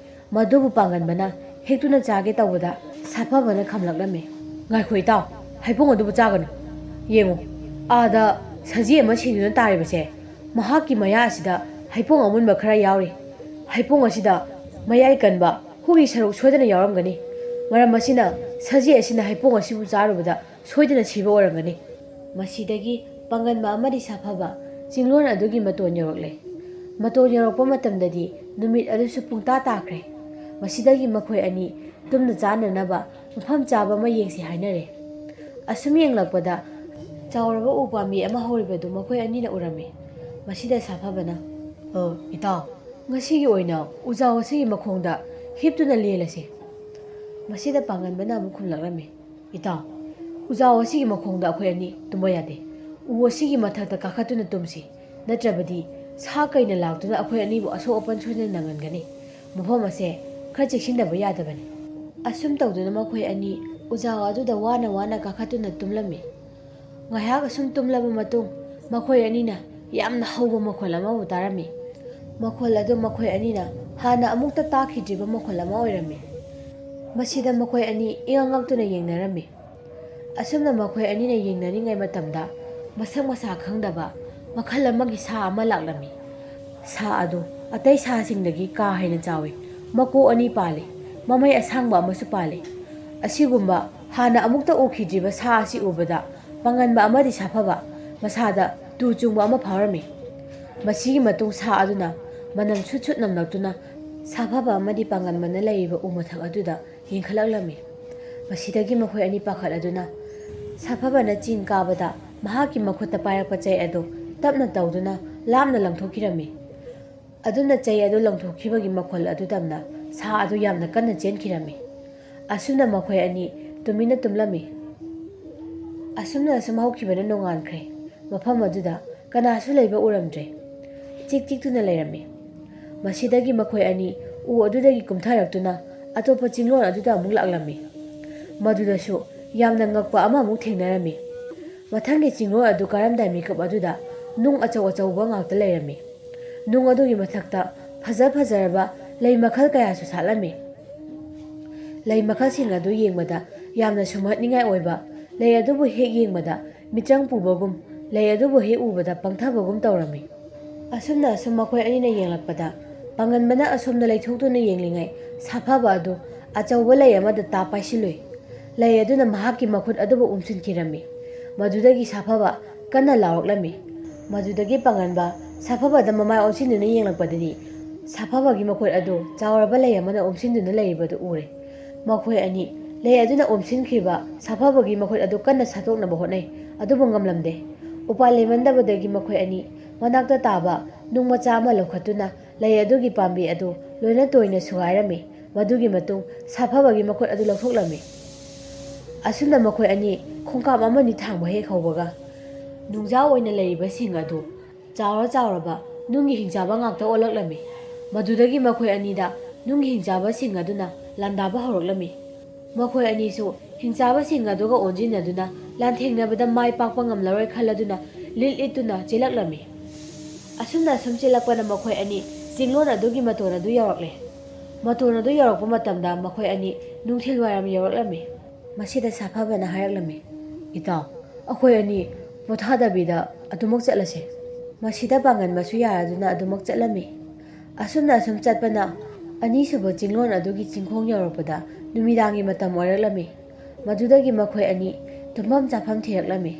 ꯃꯗꯨꯕꯨ ꯄꯥꯡꯒꯟꯕꯅ ꯍꯦꯛꯇꯨꯅ ꯆꯥꯒꯦ ꯇꯧꯕꯗ, ꯁꯥꯐꯕꯅ ꯈꯝꯂꯛꯂꯝꯃꯤ꯫ "ꯉꯥꯏꯈꯣ ꯏꯇꯥꯎ, ꯍꯩꯕꯣꯡ ꯑꯗꯨꯕꯨ ꯆꯥꯒꯅꯨ꯫ ꯌꯦꯡꯉꯨ, ꯑꯥꯗ ꯁꯖꯤ ꯑꯃ ꯁꯤꯗꯨꯅ ꯇꯥꯔꯤꯕꯁꯦ, ꯃꯍꯥꯛꯀꯤ ꯃꯌꯥ ꯑꯁꯤꯗ ꯍꯩꯕꯣꯡ ꯑꯃꯨꯟꯕ ꯈꯔ ꯌꯥꯎꯔꯤ꯫ ꯍꯩꯕꯣꯡ ꯑꯁꯤꯗ ꯃꯌꯥꯏ ꯀꯟꯕ ꯍꯨꯒꯤ ꯁꯔꯨꯛ ꯁꯣꯏꯗꯅ ꯌꯥꯎꯔꯝꯒꯅꯤ꯫ ꯃꯔꯝ ꯑꯁꯤꯅ, ꯁꯖꯤ ꯑꯁꯤꯅ ꯍꯩꯕꯣꯡ ꯑꯁꯤꯕꯨ ꯆꯥꯔꯨꯕꯗ ꯁꯣꯏꯗꯅ ꯁꯤꯕ ꯑꯣꯏꯔꯝꯒꯅꯤ꯫" ꯃꯁꯤꯗꯒꯤ ꯄꯥꯡꯒꯟꯕ ꯑꯃꯗꯤ ꯁꯥꯐꯕ ꯆꯤꯡꯂꯣꯟ ꯑꯗꯨꯒꯤ ꯃꯇꯣꯟ ꯌꯧꯔꯛꯂꯦ꯫ ꯃꯇꯣꯟ ꯌꯧꯔꯛꯄ ꯃꯇꯝꯗꯗꯤ ꯅꯨꯃꯤꯠ ꯑꯗꯨꯁꯨ ꯄꯨꯡꯇꯥ ꯇꯥꯈ꯭ꯔꯦ꯫ ꯃꯁꯤꯗꯒꯤ ꯃꯈꯣꯏ ꯑꯅꯤ ꯇꯨꯝꯅ ꯆꯥꯅꯅꯕ ꯃꯐꯝ ꯆꯥꯕ ꯑꯃ ꯌꯦꯡꯁꯤ ꯍꯥꯏꯅꯔꯦ꯫ ꯑꯁꯨꯝ ꯌꯦꯡꯂꯛꯄꯗ, ꯆꯥꯎꯔꯕ ꯎ ꯄꯥꯝꯕꯤ ꯑꯃ ꯍꯧꯔꯤꯕꯗꯨ ꯃꯈꯣꯏ ꯑꯅꯤꯅ ꯎꯔꯝꯃꯤ꯫ ꯃꯁꯤꯗ ꯁꯥꯐꯕꯅ, "ꯑ, ꯏꯇꯥꯎ, ꯉꯁꯤꯒꯤ ꯑꯣꯏꯅ ꯎꯖꯥꯎ ꯑꯁꯤꯒꯤ ꯃꯈꯣꯡꯗ ꯍꯤꯞꯇꯨꯅ ꯂꯦꯜꯂꯁꯤ꯫" ꯃꯁꯤꯗ ꯄꯥꯡꯒꯟꯕꯅ ꯑꯃꯨꯛ ꯈꯨꯝꯂꯛꯂꯝꯃꯤ, "ꯏꯇꯥꯎ, ꯎꯖꯥꯎ ꯑꯁꯤꯒꯤ ꯃꯈꯣꯡꯗ ꯑꯩꯈꯣꯏ ꯑꯅꯤ ꯇꯨꯝꯕ ꯌꯥꯗꯦ꯫ ꯎ ꯑꯁꯤꯒꯤ ꯃꯊꯛꯇ ꯀꯥꯈꯠꯇꯨꯅ ꯇꯨꯝꯁꯤ꯫ ꯅꯠꯇ꯭ꯔꯕꯗꯤ ꯁꯥ ꯀꯩꯅ ꯂꯥꯛꯇꯨꯅ ꯑꯩꯈꯣꯏ ꯑꯅꯤꯕꯨ ꯑꯁꯣꯛ ꯑꯄꯟ ꯁꯣꯏꯗꯅ ꯅꯪꯍꯟꯒꯅꯤ꯫ ꯃꯐꯝ ꯑꯁꯦ ꯈꯔ ꯆꯦꯛꯁꯤꯟꯗꯕ ꯌꯥꯗꯕꯅꯤ꯫" ꯑꯁꯨꯝ ꯇꯧꯗꯨꯅ ꯃꯈꯣꯏ ꯑꯅꯤ ꯎꯖꯥꯎ ꯑꯗꯨꯗ ꯋꯥꯅ ꯋꯥꯅ ꯀꯥꯈꯠꯇꯨꯅ ꯇꯨꯝꯂꯝꯃꯤ꯫ ꯉꯥꯏꯍꯥꯛ ꯑꯁꯨꯝ ꯇꯨꯝꯂꯕ ꯃꯇꯨꯡ, ꯃꯈꯣꯏ ꯑꯅꯤꯅ ꯌꯥꯝꯅ ꯍꯧꯕ ꯃꯈꯣꯜ ꯑꯃꯕꯨ ꯇꯥꯔꯝꯃꯤ꯫ ꯃꯈꯣꯜ ꯑꯗꯨ ꯃꯈꯣꯏ ꯑꯅꯤꯅ ꯍꯥꯟꯅ ꯑꯃꯨꯛꯇ ꯇꯥꯈꯤꯗ꯭ꯔꯤꯕ ꯃꯈꯣꯜ ꯑꯃ ꯑꯣꯏꯔꯝꯃꯤ꯫ ꯃꯁꯤꯗ ꯃꯈꯣꯏ ꯑꯅꯤ ꯏꯉꯛ ꯉꯛꯇꯨꯅ ꯌꯦꯡꯅꯔꯝꯃꯤ꯫ ꯑꯁꯨꯝꯅ ꯃꯈꯣꯏ ꯑꯅꯤꯅ ꯌꯦꯡꯅꯔꯤꯉꯩ ꯃꯇꯝꯗ, ꯃꯁꯛ ꯃꯁꯥ ꯈꯪꯗꯕ ꯃꯈꯜ ꯑꯃꯒꯤ ꯁꯥ ꯑꯃ ꯂꯥꯛꯂꯝꯃꯤ꯫ ꯁꯥ ꯑꯗꯨ ꯑꯇꯩ ꯁꯥꯁꯤꯡꯗꯒꯤ ꯀꯥ ꯍꯦꯟꯅ ꯆꯥꯎꯏ꯫ ꯃꯀꯣꯛ ꯑꯅꯤ ꯄꯥꯜꯂꯤ꯫ ꯃꯃꯩ ꯑꯁꯥꯡꯕ ꯑꯃꯁꯨ ꯄꯥꯜꯂꯤ꯫ ꯑꯁꯤꯒꯨꯝꯕ ꯍꯥꯟꯅ ꯑꯃꯨꯛꯇ ꯎꯈꯤꯗ꯭ꯔꯤꯕ ꯁꯥ ꯑꯁꯤ ꯎꯕꯗ, ꯄꯥꯡꯒꯟꯕ ꯑꯃꯗꯤ ꯁꯥꯐꯕ ꯃꯁꯥꯗ ꯇꯨ ꯆꯨꯡꯕ ꯑꯃ ꯐꯥꯎꯔꯝꯃꯤ꯫ ꯃꯁꯤꯒꯤ ꯃꯇꯨꯡ ꯁꯥ ꯑꯗꯨꯅ ꯃꯅꯝ ꯁꯨꯠ ꯁꯨꯠ ꯅꯝꯂꯛꯇꯨꯅ ꯁꯥꯐꯕ ꯑꯃꯗꯤ ꯄꯥꯡꯒꯟꯕꯅ ꯂꯩꯔꯤꯕ ꯎ ꯃꯊꯛ ꯑꯗꯨꯗ ꯌꯦꯡꯈꯠꯂꯛꯂꯝꯃꯤ꯫ ꯃꯁꯤꯗꯒꯤ ꯃꯈꯣꯏ ꯑꯅꯤ ꯄꯥꯈꯠꯂꯗꯨꯅ, ꯁꯥꯐꯕꯅ ꯆꯤꯡ ꯀꯥꯕꯗ ꯃꯍꯥꯛꯀꯤ ꯃꯈꯨꯠꯇ ꯄꯥꯏꯔꯛꯄ ꯆꯩ ꯑꯗꯨ ꯇꯞꯅ ꯇꯧꯗꯨꯅ ꯂꯥꯞꯅ ꯂꯪꯊꯣꯛꯈꯤꯔꯝꯃꯤ꯫ ꯑꯗꯨꯅ ꯆꯩ ꯑꯗꯨ ꯂꯪꯊꯣꯛꯈꯤꯕꯒꯤ ꯃꯈꯣꯜ ꯑꯗꯨ ꯇꯝꯅ ꯁꯥ ꯑꯗꯨ ꯌꯥꯝꯅ ꯀꯟꯅ ꯆꯦꯟꯈꯤꯔꯝꯃꯤ꯫ ꯑꯁꯨꯝꯅ ꯃꯈꯣꯏ ꯑꯅꯤ ꯇꯨꯃꯤꯟꯅ ꯇꯨꯝꯂꯝꯃꯤ꯫ ꯑꯁꯨꯝꯅ ꯑꯁꯨꯝ ꯍꯧꯈꯤꯕꯅ ꯅꯣꯡꯉꯥꯟꯈ꯭ꯔꯦ꯫ ꯃꯐꯝ ꯑꯗꯨꯗ ꯀꯅꯥꯁꯨ ꯂꯩꯕ ꯎꯔꯝꯗ꯭ꯔꯦ꯫ ꯏꯆꯤꯛ ꯆꯤꯛꯇꯨꯅ ꯂꯩꯔꯝꯃꯤ꯫ ꯃꯁꯤꯗꯒꯤ ꯃꯈꯣꯏ ꯑꯅꯤ ꯎ ꯑꯗꯨꯗꯒꯤ ꯀꯨꯝꯊꯔꯛꯇꯨꯅ ꯑꯇꯣꯞꯄ ꯆꯤꯡꯂꯣꯟ ꯑꯗꯨꯗ ꯑꯃꯨꯛ ꯂꯥꯛꯂꯝꯃꯤ꯫ ꯃꯗꯨꯗꯁꯨ ꯌꯥꯝꯅ ꯉꯛꯄ ꯑꯃ ꯑꯃꯨꯛ ꯊꯦꯡꯅꯔꯝꯃꯤ꯫ ꯃꯊꯪꯒꯤ ꯆꯤꯡꯂꯣꯟ ꯑꯗꯨ ꯀꯥꯔꯝꯗꯥꯏ ꯃꯤꯀꯨꯞ ꯑꯗꯨꯗ ꯅꯨꯡ ꯑꯆꯧ ꯑꯆꯧꯕ ꯉꯥꯛꯇ ꯂꯩꯔꯝꯃꯤ꯫ ꯅꯨꯡ ꯑꯗꯨꯒꯤ ꯃꯊꯛꯇ ꯐꯖ ꯐꯖꯔꯕ ꯂꯩ ꯃꯈꯜ ꯀꯌꯥꯁꯨ ꯁꯥꯠꯂꯝꯃꯤ꯫ ꯂꯩ ꯃꯈꯜꯁꯤꯡ ꯑꯗꯨ ꯌꯦꯡꯕꯗ ꯌꯥꯝꯅ ꯁꯨꯝꯍꯠꯅꯤꯡꯉꯥꯏ ꯑꯣꯏꯕ, ꯂꯩ ꯑꯗꯨꯕꯨ ꯍꯦꯛ ꯌꯦꯡꯕꯗ ꯃꯤꯆꯪ ꯄꯨꯕꯒꯨꯝ, ꯂꯩ ꯑꯗꯨꯕꯨ ꯍꯦꯛ ꯎꯕꯗ ꯄꯪꯊꯕꯒꯨꯝ ꯇꯧꯔꯝꯃꯤ꯫ ꯑꯁꯨꯝꯅ ꯑꯁꯨꯝ ꯃꯈꯣꯏ ꯑꯅꯤꯅ ꯌꯦꯡꯂꯛꯄꯗ, ꯄꯥꯡꯒꯟꯕꯅ ꯑꯁꯣꯝꯗ ꯂꯩꯊꯣꯛꯇꯨꯅ ꯌꯦꯡꯂꯤꯉꯩ, ꯁꯥꯐꯕ ꯑꯗꯨ ꯑꯆꯧꯕ ꯂꯩ ꯑꯃꯗ ꯇꯥꯞ ꯄꯥꯏꯁꯤꯜꯂꯨꯏ꯫ ꯂꯩ ꯑꯗꯨꯅ ꯃꯍꯥꯛꯀꯤ ꯃꯈꯨꯠ ꯑꯗꯨꯕꯨ ꯎꯝꯁꯤꯟꯈꯤꯔꯝꯃꯤ꯫ ꯃꯗꯨꯗꯒꯤ ꯁꯥꯐꯕ ꯀꯟꯅ ꯂꯥꯎꯔꯛꯂꯝꯃꯤ꯫ ꯃꯗꯨꯗꯒꯤ ꯄꯥꯡꯒꯟꯕ ꯁꯥꯐꯕꯗ ꯃꯃꯥꯏ ꯑꯣꯟꯁꯤꯟꯗꯨꯅ ꯌꯦꯡꯂꯛꯄꯗꯗꯤ, ꯁꯥꯐꯕꯒꯤ ꯃꯈꯨꯠ ꯑꯗꯨ ꯆꯥꯎꯔꯕ ꯂꯩ ꯑꯃꯅ ꯎꯝꯁꯤꯟꯗꯨꯅ ꯂꯩꯔꯤꯕꯗꯨ ꯎꯔꯦ꯫ ꯃꯈꯣꯏ ꯑꯅꯤ ꯂꯩ ꯑꯗꯨꯅ ꯎꯝꯁꯤꯟꯈ꯭ꯔꯤꯕ ꯁꯥꯐꯕꯒꯤ ꯃꯈꯨꯠ ꯑꯗꯨ ꯀꯟꯅ ꯁꯠꯇꯣꯛꯅꯕ ꯍꯣꯠꯅꯩ, ꯑꯗꯨꯕꯨ ꯉꯝꯂꯝꯗꯦ꯫ ꯎꯄꯥꯏ ꯂꯩꯃꯟꯗꯕꯗꯒꯤ ꯃꯈꯣꯏ ꯑꯅꯤ ꯃꯅꯥꯛꯇ ꯇꯥꯕ ꯅꯨꯡ ꯃꯆꯥ ꯑꯃ ꯂꯧꯈꯠꯇꯨꯅ ꯂꯩ ꯑꯗꯨꯒꯤ ꯄꯥꯝꯕꯤ ꯑꯗꯨ ꯂꯣꯏꯅ ꯇꯣꯏꯅ ꯁꯨꯒꯥꯏꯔꯝꯃꯤ꯫ ꯃꯗꯨꯒꯤ ꯃꯇꯨꯡ ꯁꯥꯐꯕꯒꯤ ꯃꯈꯨꯠ ꯑꯗꯨ ꯂꯧꯊꯣꯛꯂꯝꯃꯤ꯫ ꯑꯁꯨꯝꯅ ꯃꯈꯣꯏ ꯑꯅꯤ ꯈꯣꯡꯀꯥꯞ ꯑꯃꯅꯤ ꯊꯥꯡꯕ ꯍꯦꯛ ꯍꯧꯕꯒ, ꯅꯨꯡꯖꯥꯎ ꯑꯣꯏꯅ ꯂꯩꯔꯤꯕꯁꯤꯡ ꯑꯗꯨ ꯆꯥꯎꯔ ꯆꯥꯎꯔꯕ ꯅꯨꯡꯒꯤ ꯍꯤꯡꯆꯥꯕ ꯉꯥꯛꯇ ꯑꯣꯜꯂꯛꯂꯝꯃꯤ꯫ ꯃꯗꯨꯗꯒꯤ ꯃꯈꯣꯏ ꯑꯅꯤꯗ ꯅꯨꯡꯒꯤ ꯍꯤꯡꯆꯥꯕꯁꯤꯡ ꯑꯗꯨꯅ ꯂꯥꯟꯗꯥꯕ ꯍꯧꯔꯛꯂꯝꯃꯤ꯫ ꯃꯈꯣꯏ ꯑꯅꯤꯁꯨ ꯍꯤꯡꯆꯥꯕꯁꯤꯡ ꯑꯗꯨꯒ ꯑꯣꯟꯁꯤꯟꯅꯗꯨꯅ ꯂꯥꯟꯊꯦꯡꯅꯕꯗ ꯃꯥꯏ ꯄꯥꯛꯄ ꯉꯝꯂꯔꯣꯏ ꯈꯜꯂꯗꯨꯅ ꯂꯤꯠ ꯂꯤꯠꯇꯨꯅ ꯆꯦꯜꯂꯛꯂꯝꯃꯤ꯫ ꯑꯁꯨꯝꯅ ꯑꯁꯨꯝ ꯆꯦꯜꯂꯛꯄꯅ ꯃꯈꯣꯏ ꯑꯅꯤ ꯆꯤꯡꯂꯣꯟ ꯑꯗꯨꯒꯤ ꯃꯇꯣꯟ ꯑꯗꯨ ꯌꯧꯔꯛꯂꯦ꯫ ꯃꯇꯣꯟ ꯑꯗꯨ ꯌꯧꯔꯛꯄ ꯃꯇꯝꯗ ꯃꯈꯣꯏ ꯑꯅꯤ ꯅꯨꯡꯊꯤꯜ ꯋꯥꯏꯔꯝ ꯌꯧꯔꯛꯂꯝꯃꯤ꯫ ꯃꯁꯤꯗ ꯁꯥꯐꯕꯅ ꯍꯥꯏꯔꯛꯂꯝꯃꯤ, "ꯏꯇꯥꯎ, ꯑꯩꯈꯣꯏ ꯑꯅꯤ ꯄꯣꯊꯥꯗꯕꯤꯗ ꯑꯗꯨꯃꯛ ꯆꯠꯂꯁꯦ꯫" ꯃꯁꯤꯗ ꯄꯥꯡꯒꯟꯕꯁꯨ ꯌꯥꯔꯗꯨꯅ ꯑꯗꯨꯃꯛ ꯆꯠꯂꯝꯃꯤ꯫ ꯑꯁꯨꯝꯅ ꯑꯁꯨꯝ ꯆꯠꯄꯅ ꯑꯅꯤꯁꯨꯕ ꯆꯤꯡꯂꯣꯟ ꯑꯗꯨꯒꯤ ꯆꯤꯡꯈꯣꯡ ꯌꯧꯔꯛꯄꯗ ꯅꯨꯃꯤꯗꯥꯡꯒꯤ ꯃꯇꯝ ꯑꯣꯏꯔꯛꯂꯝꯃꯤ꯫ ꯃꯗꯨꯗꯒꯤ ꯃꯈꯣꯏ ꯑꯅꯤ ꯇꯨꯝꯐꯝ ꯆꯥꯐꯝ ꯊꯤꯔꯛꯂꯝꯃꯤ꯫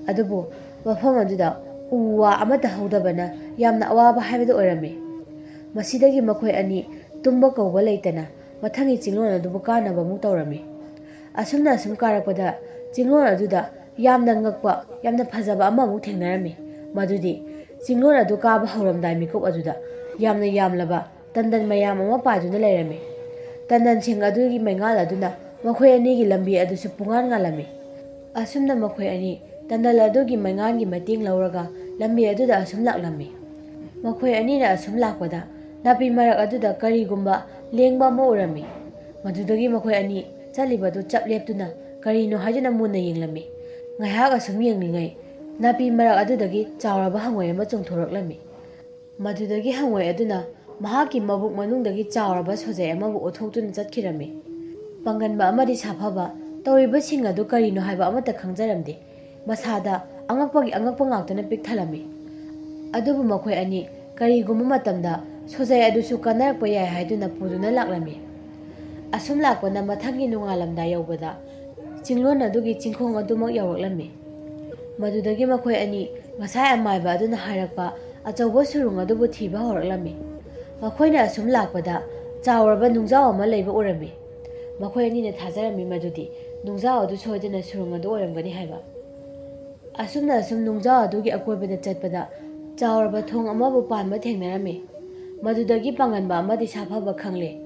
ꯑꯗꯨꯕꯨ ꯃꯐꯝ ꯑꯗꯨꯗ ꯎ ꯋꯥ ꯑꯃꯠꯇ ꯍꯧꯗꯕꯅ ꯌꯥꯝꯅ ꯑꯋꯥꯕ ꯍꯥꯏꯕꯗꯨ ꯑꯣꯏꯔꯝꯃꯤ꯫ ꯃꯁꯤꯗꯒꯤ ꯃꯈꯣꯏ ꯑꯅꯤ ꯇꯨꯝꯕ ꯀꯧꯕ ꯂꯩꯇꯅ ꯃꯊꯪꯒꯤ ꯆꯤꯡꯂꯣꯟ ꯑꯗꯨꯕꯨ ꯀꯥꯅꯕ ꯑꯃꯨꯛ ꯇꯧꯔꯝꯃꯤ꯫ ꯑꯁꯨꯝꯅ ꯑꯁꯨꯝ ꯀꯥꯔꯛꯄꯗ ꯆꯤꯡꯂꯣꯟ ꯑꯗꯨꯗ ꯌꯥꯝꯅ ꯉꯛꯄ, ꯌꯥꯝꯅ ꯐꯖꯕ ꯑꯃ ꯑꯃꯨꯛ ꯊꯦꯡꯅꯔꯝꯃꯤ꯫ ꯃꯗꯨꯗꯤ ꯆꯤꯡꯂꯣꯟ ꯑꯗꯨ ꯀꯥꯕ ꯍꯧꯔꯝꯗꯥꯏ ꯃꯤꯀꯨꯞ ꯑꯗꯨꯗ ꯌꯥꯝꯅ ꯌꯥꯝꯂꯕ ꯇꯟꯗꯟ ꯃꯌꯥꯝ ꯑꯃ ꯄꯥꯏꯗꯨꯅ ꯂꯩꯔꯝꯃꯤ꯫ ꯇꯟꯗꯟꯁꯤꯡ ꯑꯗꯨꯒꯤ ꯃꯩꯉꯥꯜ ꯑꯗꯨꯅ ꯃꯈꯣꯏ ꯑꯅꯤꯒꯤ ꯂꯝꯕꯤ ꯑꯗꯨꯁꯨ ꯄꯨꯡꯉꯥꯟ ꯉꯥꯜꯂꯝꯃꯤ꯫ ꯑꯁꯨꯝꯅ ꯃꯈꯣꯏ ꯑꯅꯤ ꯇꯟꯗꯟ ꯑꯗꯨꯒꯤ ꯃꯩꯉꯥꯜꯒꯤ ꯃꯇꯦꯡ ꯂꯧꯔꯒ ꯂꯝꯕꯤ ꯑꯗꯨꯗ ꯑꯁꯨꯝ ꯂꯥꯛꯂꯝꯃꯤ꯫ ꯃꯈꯣꯏ ꯑꯅꯤꯅ ꯑꯁꯨꯝ ꯂꯥꯛꯄꯗ ꯅꯥꯄꯤ ꯃꯔꯛ ꯑꯗꯨꯗ ꯀꯔꯤꯒꯨꯝꯕ ꯂꯦꯡꯕ ꯑꯃ ꯎꯔꯝꯃꯤ꯫ ꯃꯗꯨꯗꯒꯤ ꯃꯈꯣꯏ ꯑꯅꯤ ꯆꯠꯂꯤꯕꯗꯨ ꯆꯞ ꯂꯦꯞꯇꯨꯅ ꯀꯔꯤꯅꯣ ꯍꯥꯏꯗꯨꯅ ꯃꯨꯟꯅ ꯌꯦꯡꯂꯝꯃꯤ꯫ ꯉꯥꯏꯍꯥꯛ ꯑꯁꯨꯝ ꯌꯦꯡꯂꯤꯉꯩ, ꯅꯥꯄꯤ ꯃꯔꯛ ꯑꯗꯨꯗꯒꯤ ꯆꯥꯎꯔꯕ ꯍꯪꯉꯣꯏ ꯑꯃ ꯆꯣꯡꯊꯣꯔꯛꯂꯝꯃꯤ꯫ ꯃꯗꯨꯗꯒꯤ ꯍꯪꯉꯣꯏ ꯑꯗꯨꯅ ꯃꯍꯥꯛꯀꯤ ꯃꯕꯨꯛ ꯃꯅꯨꯡꯗꯒꯤ ꯆꯥꯎꯔꯕ ꯁꯣꯖꯩ ꯑꯃꯕꯨ ꯑꯣꯠꯊꯣꯛꯇꯨꯅ ꯆꯠꯈꯤꯔꯝꯃꯤ꯫ ꯄꯥꯡꯒꯟꯕ ꯑꯃꯗꯤ ꯁꯥꯐꯕ ꯇꯧꯔꯤꯕꯁꯤꯡ ꯑꯗꯨ ꯀꯔꯤꯅꯣ ꯍꯥꯏꯕ ꯑꯃꯠꯇ ꯈꯪꯖꯔꯝꯗꯦ꯫ ꯃꯁꯥꯗ ꯑꯉꯛꯄꯒꯤ ꯑꯉꯛꯄ ꯉꯥꯛꯇꯅ ꯄꯤꯛ ꯊꯜꯂꯝꯃꯤ꯫ ꯑꯗꯨꯕꯨ ꯃꯈꯣꯏ ꯑꯅꯤ ꯀꯔꯤꯒꯨꯝꯕ ꯃꯇꯝꯗ ꯁꯣꯖꯩ ꯑꯗꯨꯁꯨ ꯀꯥꯟꯅꯔꯛꯄ ꯌꯥꯏ ꯍꯥꯏꯗꯨꯅ ꯄꯨꯗꯨꯅ ꯂꯥꯛꯂꯝꯃꯤ꯫ ꯑꯁꯨꯝ ꯂꯥꯛꯄꯅ ꯃꯊꯪꯒꯤ ꯅꯣꯡꯉꯥꯜꯂꯝꯗꯥꯏ ꯌꯧꯕꯗ ꯆꯤꯡꯂꯣꯟ ꯑꯗꯨꯒꯤ ꯆꯤꯡꯈꯣꯡ ꯑꯗꯨꯃꯛ ꯌꯧꯔꯛꯂꯝꯃꯤ꯫ ꯃꯗꯨꯗꯒꯤ ꯃꯈꯣꯏ ꯑꯅꯤ ꯉꯁꯥꯏ ꯑꯃꯥꯏꯕ ꯑꯗꯨꯅ ꯍꯥꯏꯔꯛꯄ ꯑꯆꯧꯕ ꯁꯨꯔꯨꯡ ꯑꯗꯨꯕꯨ ꯊꯤꯕ ꯍꯧꯔꯛꯂꯝꯃꯤ꯫ ꯃꯈꯣꯏꯅ ꯑꯁꯨꯝ ꯂꯥꯛꯄꯗ ꯆꯥꯎꯔꯕ ꯅꯨꯡꯖꯥꯎ ꯑꯃ ꯂꯩꯕ ꯎꯔꯝꯃꯤ꯫ ꯃꯈꯣꯏ ꯑꯅꯤꯅ ꯊꯥꯖꯔꯝꯃꯤ ꯃꯗꯨꯗꯤ ꯅꯨꯡꯖꯥꯎ ꯑꯗꯨ ꯁꯣꯏꯗꯅ ꯁꯨꯔꯨꯡ ꯑꯗꯨ ꯑꯣꯏꯔꯝꯒꯅꯤ ꯍꯥꯏꯕ꯫ ꯑꯁꯨꯝꯅ ꯑꯁꯨꯝ ꯅꯨꯡꯖꯥꯎ ꯑꯗꯨꯒꯤ ꯑꯀꯣꯏꯕꯗ ꯆꯠꯄꯗ ꯆꯥꯎꯔꯕ ꯊꯣꯡ ꯑꯃꯕꯨ ꯄꯥꯟꯕ ꯊꯦꯡꯅꯔꯝꯃꯤ꯫ ꯃꯗꯨꯗꯒꯤ ꯄꯥꯡꯒꯟꯕ ꯑꯃꯗꯤ ꯁꯥꯐꯕ ꯈꯪꯂꯦ꯫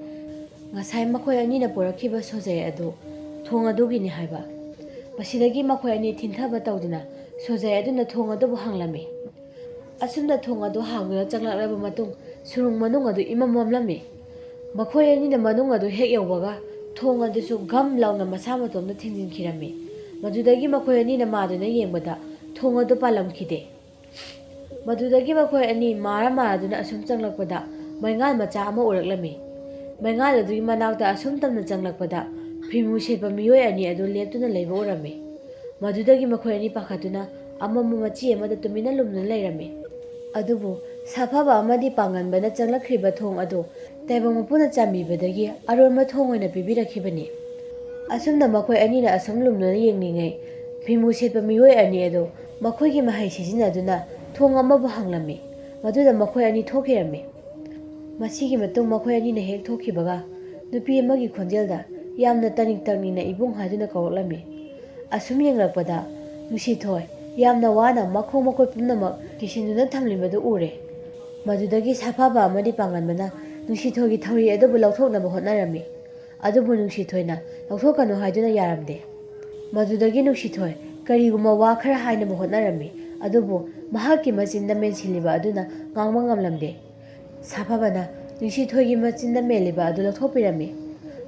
ꯉꯁꯥꯏ ꯃꯈꯣꯏ ꯑꯅꯤꯅ ꯄꯨꯔꯛꯈꯤꯕ ꯁꯣꯖꯩ ꯑꯗꯨ ꯊꯣꯡ ꯑꯗꯨꯒꯤꯅꯤ ꯍꯥꯏꯕ꯫ ꯃꯁꯤꯗꯒꯤ ꯃꯈꯣꯏ ꯑꯅꯤ ꯊꯤꯟꯊꯕ ꯇꯧꯗꯨꯅ ꯁꯣꯖꯩ ꯑꯗꯨꯅ ꯊꯣꯡ ꯑꯗꯨꯕꯨ ꯍꯥꯡꯂꯝꯃꯤ꯫ ꯑꯁꯨꯝꯅ ꯊꯣꯡ ꯑꯗꯨ ꯍꯥꯡꯗꯨꯅ ꯆꯪꯂꯛꯂꯕ ꯃꯇꯨꯡ ꯁꯨꯔꯨꯡ ꯃꯅꯨꯡ ꯑꯗꯨ ꯏꯃꯝ ꯃꯝꯂꯝꯃꯤ꯫ ꯃꯈꯣꯏ ꯑꯅꯤꯅ ꯃꯅꯨꯡ ꯑꯗꯨ ꯍꯦꯛ ꯌꯧꯕꯒ ꯊꯣꯡ ꯑꯗꯨꯁꯨ ꯒꯝ ꯂꯥꯎꯅ ꯃꯁꯥ ꯃꯇꯣꯝꯇ ꯊꯤꯡꯖꯤꯟꯈꯤꯔꯝꯃꯤ꯫ ꯃꯗꯨꯗꯒꯤ ꯃꯈꯣꯏ ꯑꯅꯤꯅ ꯃꯥꯗꯨꯅ ꯌꯦꯡꯕꯗ ꯊꯣꯡ ꯑꯗꯨ ꯄꯥꯜꯂꯝꯈꯤꯗꯦ꯫ ꯃꯗꯨꯗꯒꯤ ꯃꯈꯣꯏ ꯑꯅꯤ ꯃꯥꯔ ꯃꯥꯔꯗꯨꯅ ꯑꯁꯨꯝ ꯆꯪꯂꯛꯄꯗ ꯃꯩꯉꯥꯜ ꯃꯆꯥ ꯑꯃ ꯎꯔꯛꯂꯝꯃꯤ꯫ ꯃꯩꯉꯥꯜ ꯑꯗꯨꯒꯤ ꯃꯅꯥꯛꯇ ꯑꯁꯨꯝ ꯇꯝꯅ ꯆꯪꯂꯛꯄꯗ ꯐꯤꯃꯨ ꯁꯦꯠꯄ ꯃꯤꯑꯣꯏ ꯑꯅꯤ ꯑꯗꯨ ꯂꯦꯞꯇꯨꯅ ꯂꯩꯕ ꯎꯔꯝꯃꯤ꯫ ꯃꯗꯨꯗꯒꯤ ꯃꯈꯣꯏ ꯑꯅꯤ ꯄꯥꯈꯠꯇꯨꯅ ꯑꯃꯝꯕ ꯃꯆꯤ ꯑꯃꯗ ꯇꯨꯃꯤꯟꯅ ꯂꯨꯝꯗꯨꯅ ꯂꯩꯔꯝꯃꯤ꯫ ꯑꯗꯨꯕꯨ ꯁꯥꯐꯕ ꯑꯃꯗꯤ ꯄꯥꯡꯒꯟꯕꯅ ꯆꯪꯂꯛꯈ꯭ꯔꯤꯕ ꯊꯣꯡ ꯑꯗꯨ ꯇꯥꯏꯕꯪ ꯃꯄꯨꯅ ꯆꯥꯟꯕꯤꯕꯗꯒꯤ ꯑꯔꯣꯟꯕ ꯊꯣꯡ ꯑꯣꯏꯅ ꯄꯤꯕꯤꯔꯛꯈꯤꯕꯅꯤ꯫ ꯑꯁꯨꯝꯅ ꯃꯈꯣꯏ ꯑꯅꯤꯅ ꯑꯁꯨꯝ ꯂꯨꯝꯗꯨꯅ ꯌꯦꯡꯂꯤꯉꯩ, ꯐꯤꯃꯨ ꯁꯦꯠꯄ ꯃꯤꯑꯣꯏ ꯑꯅꯤ ꯑꯗꯨ ꯃꯈꯣꯏꯒꯤ ꯃꯍꯩ ꯁꯤꯖꯤꯟꯅꯗꯨꯅ ꯊꯣꯡ ꯑꯃꯕꯨ ꯍꯥꯡꯂꯝꯃꯤ꯫ ꯃꯗꯨꯗ ꯃꯈꯣꯏ ꯑꯅꯤ ꯊꯣꯛꯈꯤꯔꯝꯃꯤ꯫ ꯃꯁꯤꯒꯤ ꯃꯇꯨꯡ ꯃꯈꯣꯏ ꯑꯅꯤꯅ ꯍꯦꯛ ꯊꯣꯛꯈꯤꯕꯒ, ꯅꯨꯄꯤ ꯑꯃꯒꯤ ꯈꯣꯟꯖꯦꯜꯗ ꯌꯥꯝꯅ ꯇꯅꯤꯛ ꯇꯛꯅꯤꯅ "ꯏꯕꯨꯡ" ꯍꯥꯏꯗꯨꯅ ꯀꯧꯔꯛꯂꯝꯃꯤ꯫ ꯑꯁꯨꯝ ꯌꯦꯡꯂꯛꯄꯗ, ꯅꯨꯡꯁꯤꯊꯣꯏ ꯌꯥꯝꯅ ꯋꯥꯅ ꯃꯈꯣꯡ ꯃꯈꯨꯠ ꯄꯨꯝꯅꯃꯛ ꯀꯤꯁꯤꯟꯗꯨꯅ ꯊꯝꯂꯤꯕꯗꯨ ꯎꯔꯦ꯫ ꯃꯗꯨꯗꯒꯤ ꯁꯥꯐꯕ ꯑꯃꯗꯤ ꯄꯥꯡꯒꯟꯕꯅ ꯅꯨꯡꯁꯤꯊꯣꯏꯒꯤ ꯊꯧꯔꯤ ꯑꯗꯨꯕꯨ ꯂꯧꯊꯣꯛꯅꯕ ꯍꯣꯠꯅꯔꯝꯃꯤ꯫ ꯑꯗꯨꯕꯨ ꯅꯨꯡꯁꯤꯊꯣꯏꯅ ꯂꯧꯊꯣꯛꯀꯅꯨ ꯍꯥꯏꯗꯨꯅ ꯌꯥꯔꯝꯗꯦ꯫ ꯃꯗꯨꯗꯒꯤ ꯅꯨꯡꯁꯤꯊꯣꯏ ꯀꯔꯤꯒꯨꯝꯕ ꯋꯥ ꯈꯔ ꯍꯥꯏꯅꯕ ꯍꯣꯠꯅꯔꯝꯃꯤ, ꯑꯗꯨꯕꯨ ꯃꯍꯥꯛꯀꯤ ꯃꯆꯤꯟꯗ ꯃꯦꯟꯁꯤꯜꯂꯤꯕ ꯑꯗꯨꯅ ꯉꯥꯡꯕ ꯉꯝꯂꯝꯗꯦ꯫ ꯁꯥꯐꯕꯅ ꯅꯨꯡꯁꯤꯊꯣꯏꯒꯤ ꯃꯆꯤꯟꯗ ꯃꯦꯜꯂꯤꯕ ꯑꯗꯨ ꯂꯧꯊꯣꯛꯄꯤꯔꯝꯃꯤ꯫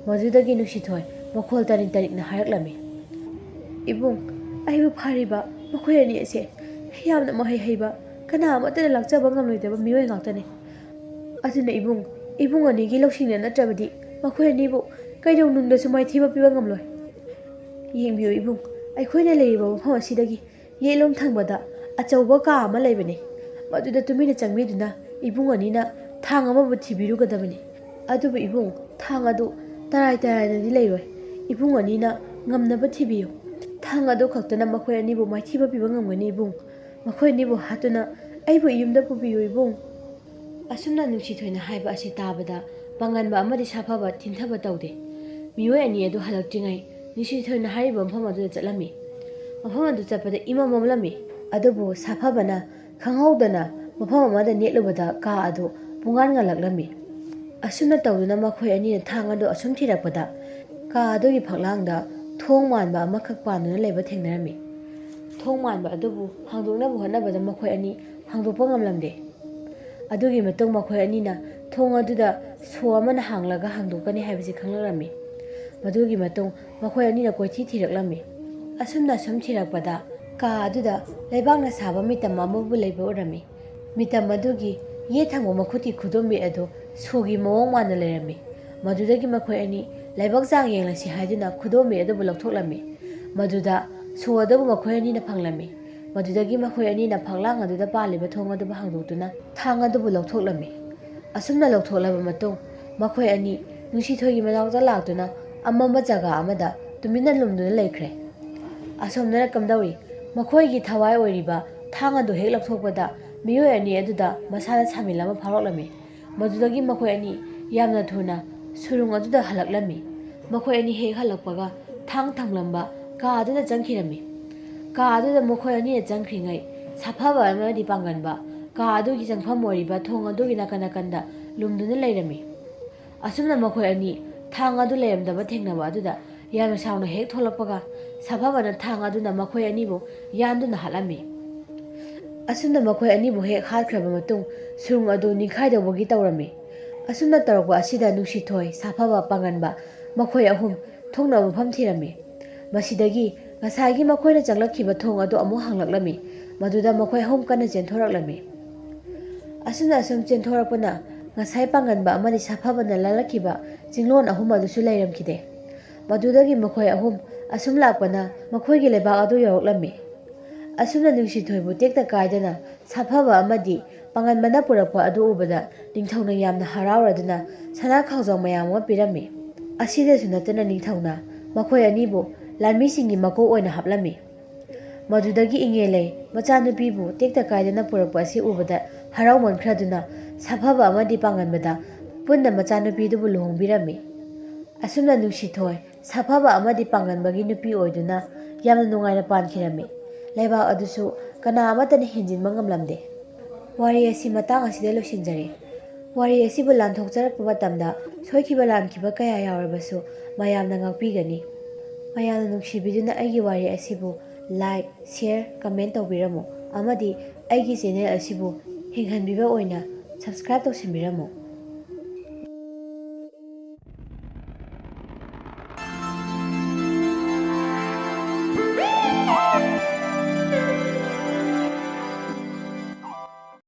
ꯃꯗꯨꯗꯒꯤ ꯅꯨꯡꯁꯤꯊꯣꯏ ꯃꯈꯣꯜ ꯇꯔꯤꯛ ꯇꯔꯤꯛꯅ ꯍꯥꯏꯔꯛꯂꯝꯃꯤ, "ꯏꯕꯨꯡ, ꯑꯩꯕꯨ ꯐꯥꯔꯤꯕ ꯃꯈꯣꯏ ꯑꯅꯤ ꯑꯁꯦ ꯌꯥꯝꯅ ꯃꯍꯩ ꯍꯩꯕ, ꯀꯅꯥ ꯑꯃꯠꯇꯅ ꯂꯥꯛꯆꯕ ꯉꯝꯂꯣꯏꯗꯕ ꯃꯤꯑꯣꯏ ꯉꯥꯛꯇꯅꯤ꯫ ꯑꯗꯨꯅ ꯏꯕꯨꯡ, ꯏꯕꯨꯡ ꯑꯅꯤꯒꯤ ꯂꯧꯁꯤꯡꯅ ꯅꯠꯇ꯭ꯔꯕꯗꯤ ꯃꯈꯣꯏ ꯑꯅꯤꯕꯨ ꯀꯩꯗꯧꯅꯨꯡꯗꯁꯨ ꯃꯥꯏꯊꯤꯕ ꯄꯤꯕ ꯉꯝꯂꯣꯏ꯫ ꯌꯦꯡꯕꯤꯌꯨ ꯏꯕꯨꯡ, ꯑꯩꯈꯣꯏꯅ ꯂꯩꯔꯤꯕ ꯃꯐꯝ ꯑꯁꯤꯗꯒꯤ ꯌꯦꯠꯂꯣꯝ ꯊꯪꯕꯗ ꯑꯆꯧꯕ ꯀꯥ ꯑꯃ ꯂꯩꯕꯅꯤ꯫ ꯃꯗꯨꯗ ꯇꯨꯃꯤꯟꯅ ꯆꯪꯕꯤꯗꯨꯅ ꯏꯕꯨꯡ ꯑꯅꯤꯅ ꯊꯥꯡ ꯑꯃꯕꯨ ꯊꯤꯕꯤꯔꯨꯒꯗꯕꯅꯤ꯫ ꯑꯗꯨꯕꯨ ꯏꯕꯨꯡ, ꯊꯥꯡ ꯑꯗꯨ ꯇꯔꯥꯏ ꯇꯔꯥꯏꯅꯗꯤ ꯂꯩꯔꯣꯏ꯫ ꯏꯕꯨꯡ ꯑꯅꯤꯅ ꯉꯝꯅꯕ ꯊꯤꯕꯤꯌꯨ꯫ ꯊꯥꯡ ꯑꯗꯨ ꯈꯛꯇꯅ ꯃꯈꯣꯏ ꯑꯅꯤꯕꯨ ꯃꯥꯏꯊꯤꯕ ꯄꯤꯕ ꯉꯝꯒꯅꯤ ꯏꯕꯨꯡ꯫ ꯃꯈꯣꯏ ꯑꯅꯤꯕꯨ ꯍꯥꯠꯇꯨꯅ ꯑꯩꯕꯨ ꯌꯨꯝꯗ ꯄꯨꯕꯤꯌꯨ ꯏꯕꯨꯡ꯫" ꯑꯁꯨꯝꯅ ꯅꯨꯡꯁꯤꯊꯣꯏꯅ ꯍꯥꯏꯕ ꯑꯁꯤ ꯇꯥꯕꯗ ꯄꯥꯡꯒꯟꯕ ꯑꯃꯗꯤ ꯁꯥꯐꯕ ꯊꯤꯟꯊꯕ ꯇꯧꯗꯦ꯫ ꯃꯤꯑꯣꯏ ꯑꯅꯤ ꯑꯗꯨ ꯍꯜꯂꯛꯇ꯭ꯔꯤꯉꯩ ꯅꯨꯡꯁꯤꯊꯣꯏꯅ ꯍꯥꯏꯔꯤꯕ ꯃꯐꯝ ꯑꯗꯨꯗ ꯆꯠꯂꯝꯃꯤ꯫ ꯃꯐꯝ ꯑꯗꯨ ꯆꯠꯄꯗ ꯏꯃꯝ ꯃꯝꯂꯝꯃꯤ꯫ ꯑꯗꯨꯕꯨ ꯁꯥꯐꯕꯅ ꯈꯪꯍꯧꯗꯅ ꯃꯐꯝ ꯑꯃꯗ ꯅꯦꯠꯂꯨꯕꯗ ꯀꯥ ꯑꯗꯨ ꯄꯨꯡꯉꯥꯟ ꯉꯥꯜꯂꯛꯂꯝꯃꯤ꯫ ꯑꯁꯨꯝꯅ ꯇꯧꯗꯨꯅ ꯃꯈꯣꯏ ꯑꯅꯤꯅ ꯊꯥꯡ ꯑꯗꯨ ꯑꯁꯨꯝ ꯊꯤꯔꯛꯄꯗ ꯀꯥ ꯑꯗꯨꯒꯤ ꯐꯛꯂꯥꯡꯗ ꯊꯣꯡ ꯃꯥꯟꯕ ꯑꯃꯈꯛ ꯄꯥꯟꯗꯨꯅ ꯂꯩꯕ ꯊꯦꯡꯅꯔꯝꯃꯤ꯫ ꯊꯣꯡ ꯃꯥꯟꯕ ꯑꯗꯨꯕꯨ ꯍꯥꯡꯗꯣꯛꯅꯕ ꯍꯣꯠꯅꯕꯗ ꯃꯈꯣꯏ ꯑꯅꯤ ꯍꯥꯡꯗꯣꯛꯄ ꯉꯝꯂꯝꯗꯦ꯫ ꯑꯗꯨꯒꯤ ꯃꯇꯨꯡ ꯃꯈꯣꯏ ꯑꯅꯤꯅ ꯊꯣꯡ ꯑꯗꯨꯗ ꯁꯣ ꯑꯃꯅ ꯍꯥꯡꯂꯒ ꯍꯥꯡꯗꯣꯛꯀꯅꯤ ꯍꯥꯏꯕꯁꯤ ꯈꯪꯂꯛꯂꯝꯃꯤ꯫ ꯃꯗꯨꯒꯤ ꯃꯇꯨꯡ ꯃꯈꯣꯏ ꯑꯅꯤꯅ ꯀꯣꯏꯊꯤ ꯊꯤꯔꯛꯂꯝꯃꯤ꯫ ꯑꯁꯨꯝꯅ ꯁꯨꯝ ꯊꯤꯔꯛꯄꯗ ꯀꯥ ꯑꯗꯨꯗ ꯂꯩꯕꯥꯛꯅ ꯁꯥꯕ ꯃꯤꯇꯝ ꯑꯃꯕꯨ ꯂꯩꯕ ꯎꯔꯝꯃꯤ꯫ ꯃꯤꯇꯝ ꯑꯗꯨꯒꯤ ꯌꯦꯠ ꯊꯪꯕ ꯃꯈꯨꯠꯀꯤ ꯈꯨꯗꯣꯝꯕꯤ ꯑꯗꯨ ꯁꯣꯒꯤ ꯃꯑꯣꯡ ꯃꯥꯟꯅ ꯂꯩꯔꯝꯃꯤ꯫ ꯃꯗꯨꯗꯒꯤ ꯃꯈꯣꯏ ꯑꯅꯤ ꯂꯥꯏꯕꯛ ꯆꯥꯡ ꯌꯦꯡꯂꯁꯤ ꯍꯥꯏꯗꯨꯅ ꯈꯨꯗꯣꯝꯕꯤ ꯑꯗꯨꯕꯨ ꯂꯧꯊꯣꯛꯂꯝꯃꯤ꯫ ꯃꯗꯨꯗ ꯁꯣ ꯑꯗꯨꯕꯨ ꯃꯈꯣꯏ ꯑꯅꯤꯅ ꯐꯪꯂꯝꯃꯤ꯫ ꯃꯗꯨꯗꯒꯤ ꯃꯈꯣꯏ ꯑꯅꯤꯅ ꯐꯛꯂꯥꯡ ꯑꯗꯨꯗ ꯄꯥꯜꯂꯤꯕ ꯊꯣꯡ ꯑꯗꯨꯕꯨ ꯍꯥꯡꯗꯣꯛꯇꯨꯅ ꯊꯥꯡ ꯑꯗꯨꯕꯨ ꯂꯧꯊꯣꯛꯂꯝꯃꯤ꯫ ꯑꯁꯨꯝꯅ ꯂꯧꯊꯣꯛꯂꯕ ꯃꯇꯨꯡ ꯃꯈꯣꯏ ꯑꯅꯤ ꯅꯨꯡꯁꯤꯊꯣꯏꯒꯤ ꯃꯅꯥꯛꯇ ꯂꯥꯛꯇꯨꯅ ꯑꯃꯝꯕ ꯖꯒꯥ ꯑꯃꯗ ꯇꯨꯃꯤꯟꯅ ꯂꯨꯝꯗꯨꯅ ꯂꯩꯈ꯭ꯔꯦ꯫ ꯑꯁꯣꯝꯗꯅ ꯀꯝꯗꯧꯔꯤ? ꯃꯈꯣꯏꯒꯤ ꯊꯋꯥꯏ ꯑꯣꯏꯔꯤꯕ ꯊꯥꯡ ꯑꯗꯨ ꯍꯦꯛ ꯂꯧꯊꯣꯛꯄꯗ ꯃꯤꯑꯣꯏ ꯑꯅꯤ ꯑꯗꯨꯗ ꯃꯁꯥꯗ ꯁꯥꯃꯤꯜ ꯑꯃ ꯐꯥꯎꯔꯛꯂꯝꯃꯤ꯫ ꯃꯗꯨꯗꯒꯤ ꯃꯈꯣꯏ ꯑꯅꯤ ꯌꯥꯝꯅ ꯊꯨꯅ ꯁꯨꯔꯨꯡ ꯑꯗꯨꯗ ꯍꯜꯂꯛꯂꯝꯃꯤ꯫ ꯃꯈꯣꯏ ꯑꯅꯤ ꯍꯦꯛ ꯍꯜꯂꯛꯄꯒ ꯊꯥꯡ ꯊꯝꯂꯝꯕ ꯀꯥ ꯑꯗꯨꯗ ꯆꯪꯈꯤꯔꯝꯃꯤ꯫ ꯀꯥ ꯑꯗꯨꯗ ꯃꯈꯣꯏ ꯑꯅꯤꯅ ꯆꯪꯈ꯭ꯔꯤꯉꯩ ꯁꯥꯐꯕ ꯑꯃꯗꯤ ꯄꯥꯡꯒꯟꯕ ꯀꯥ ꯑꯗꯨꯒꯤ ꯆꯪꯐꯝ ꯑꯣꯏꯔꯤꯕ ꯊꯣꯡ ꯑꯗꯨꯒꯤ ꯅꯥꯀꯟ ꯅꯥꯀꯟꯗ ꯂꯨꯝꯗꯨꯅ ꯂꯩꯔꯝꯃꯤ꯫ ꯑꯁꯨꯝꯅ ꯃꯈꯣꯏ ꯑꯅꯤ ꯊꯥꯡ ꯑꯗꯨ ꯂꯩꯔꯝꯗꯕ ꯊꯦꯡꯅꯕ ꯑꯗꯨꯗ ꯌꯥꯝꯅ ꯁꯥꯎꯅ ꯍꯦꯛ ꯊꯣꯛꯂꯛꯄꯒ ꯁꯥꯐꯕꯅ ꯊꯥꯡ ꯑꯗꯨꯅ ꯃꯈꯣꯏ ꯑꯅꯤꯕꯨ ꯌꯥꯟꯗꯨꯅ ꯍꯥꯠꯂꯝꯃꯤ꯫ ꯑꯁꯨꯝꯅ ꯃꯈꯣꯏ ꯑꯅꯤꯕꯨ ꯍꯦꯛ ꯍꯥꯠꯈ꯭ꯔꯕ ꯃꯇꯨꯡ ꯁꯨꯔꯨꯡ ꯑꯗꯨ ꯅꯤꯡꯈꯥꯏꯗꯧꯕꯒꯤ ꯇꯧꯔꯝꯃꯤ꯫ ꯑꯁꯨꯝꯅ ꯇꯧꯔꯛꯄ ꯑꯁꯤꯗ ꯅꯨꯡꯁꯤꯊꯣꯏ, ꯁꯥꯐꯕ, ꯄꯥꯡꯒꯟꯕ ꯃꯈꯣꯏ ꯑꯍꯨꯝ ꯊꯣꯛꯅꯕ ꯃꯐꯝ ꯊꯤꯔꯝꯃꯤ꯫ ꯃꯁꯤꯗꯒꯤ ꯉꯁꯥꯏꯒꯤ ꯃꯈꯣꯏꯅ ꯆꯪꯂꯛꯈꯤꯕ ꯊꯣꯡ ꯑꯗꯨ ꯑꯃꯨꯛ ꯍꯥꯡꯂꯛꯂꯝꯃꯤ꯫ ꯃꯗꯨꯗ ꯃꯈꯣꯏ ꯑꯍꯨꯝ ꯀꯟꯅ ꯆꯦꯟꯊꯣꯔꯛꯂꯝꯃꯤ꯫ ꯑꯁꯨꯝꯅ ꯑꯁꯨꯝ ꯆꯦꯟꯊꯣꯔꯛꯄꯅ ꯉꯁꯥꯏ ꯄꯥꯡꯒꯟꯕ ꯑꯃꯗꯤ ꯁꯥꯐꯕꯅ ꯂꯥꯜꯂꯛꯈꯤꯕ ꯆꯤꯡꯂꯣꯟ ꯑꯍꯨꯝ ꯑꯗꯨꯁꯨ ꯂꯩꯔꯝꯈꯤꯗꯦ꯫ ꯃꯗꯨꯗꯒꯤ ꯃꯈꯣꯏ ꯑꯍꯨꯝ ꯑꯁꯨꯝ ꯂꯥꯛꯄꯅ ꯃꯈꯣꯏꯒꯤ ꯂꯩꯕꯥꯛ ꯑꯗꯨ ꯌꯧꯔꯛꯂꯝꯃꯤ꯫ ꯑꯁꯨꯝꯅ ꯅꯨꯡꯁꯤꯊꯣꯏꯕꯨ ꯇꯦꯛꯇ ꯀꯥꯏꯗꯅ ꯁꯥꯐꯕ ꯑꯃꯗꯤ ꯄꯥꯡꯒꯟꯕꯅ ꯄꯨꯔꯛꯄ ꯑꯗꯨ ꯎꯕꯗ ꯅꯤꯡꯊꯧꯅ ꯌꯥꯝꯅ ꯍꯔꯥꯎꯔꯗꯨꯅ ꯁꯅꯥ ꯈꯥꯎꯖꯥꯎ ꯃꯌꯥꯝ ꯑꯃ ꯄꯤꯔꯝꯃꯤ꯫ ꯑꯁꯤꯗꯁꯨ ꯅꯠꯇꯅ ꯅꯤꯡꯊꯧꯅ ꯃꯈꯣꯏ ꯑꯅꯤꯕꯨ ꯂꯥꯟꯃꯤꯁꯤꯡꯒꯤ ꯃꯀꯣꯛ ꯑꯣꯏꯅ ꯍꯥꯞꯂꯝꯃꯤ꯫ ꯃꯗꯨꯗꯒꯤ ꯏꯉꯦꯂꯩ ꯃꯆꯥꯅꯨꯄꯤꯕꯨ ꯇꯦꯛꯇ ꯀꯥꯏꯗꯅ ꯄꯨꯔꯛꯄ ꯑꯁꯤ ꯎꯕꯗ ꯍꯔꯥꯎꯃꯟꯈ꯭ꯔꯗꯨꯅ ꯁꯥꯐꯕ ꯑꯃꯗꯤ ꯄꯥꯡꯒꯟꯕꯗ ꯄꯨꯟꯅ ꯃꯆꯥꯅꯨꯄꯤꯗꯨꯕꯨ ꯂꯨꯍꯣꯡꯕꯤꯔꯝꯃꯤ꯫ ꯑꯁꯨꯝꯅ ꯅꯨꯡꯁꯤꯊꯣꯏ, ꯁꯥꯐꯕ ꯑꯃꯗꯤ ꯄꯥꯡꯒꯟꯕꯒꯤ ꯅꯨꯄꯤ ꯑꯣꯏꯗꯨꯅ ꯌꯥꯝꯅ ꯅꯨꯡꯉꯥꯏꯅ ꯄꯥꯟꯈꯤꯔꯝꯃꯤ꯫ ꯂꯩꯕꯥꯛ ꯑꯗꯨꯁꯨ ꯀꯅꯥ ꯑꯃꯠꯇꯅ ꯍꯦꯟꯖꯤꯟꯕ ꯉꯝꯂꯝꯗꯦ꯫ ꯋꯥꯔꯤ ꯑꯁꯤ ꯃꯇꯥꯡ ꯑꯁꯤꯗ ꯂꯣꯏꯁꯤꯟꯖꯔꯦ꯫ ꯋꯥꯔꯤ ꯑꯁꯤꯕꯨ ꯂꯥꯟꯊꯣꯛꯆꯔꯛꯄ ꯃꯇꯝꯗ ꯁꯣꯏꯈꯤꯕ ꯂꯥꯟꯈꯤꯕ ꯀꯌꯥ ꯌꯥꯎꯔꯕꯁꯨ ꯃꯌꯥꯝꯅ ꯉꯥꯛꯄꯤꯒꯅꯤ꯫ ꯃꯌꯥꯝꯅ ꯅꯨꯡꯁꯤꯕꯤꯗꯨꯅ ꯑꯩꯒꯤ ꯋꯥꯔꯤ ꯑꯁꯤꯕꯨ like, share, comment ꯇꯧꯕꯤꯔꯝꯃꯨ ꯑꯃꯗꯤ ꯑꯩꯒꯤ channel ꯑꯁꯤꯕꯨ ꯍꯤꯡꯍꯟꯕꯤꯕ ꯑꯣꯏꯅ subscribe ꯇꯧꯁꯤꯟꯕꯤꯔꯝꯃꯨ꯫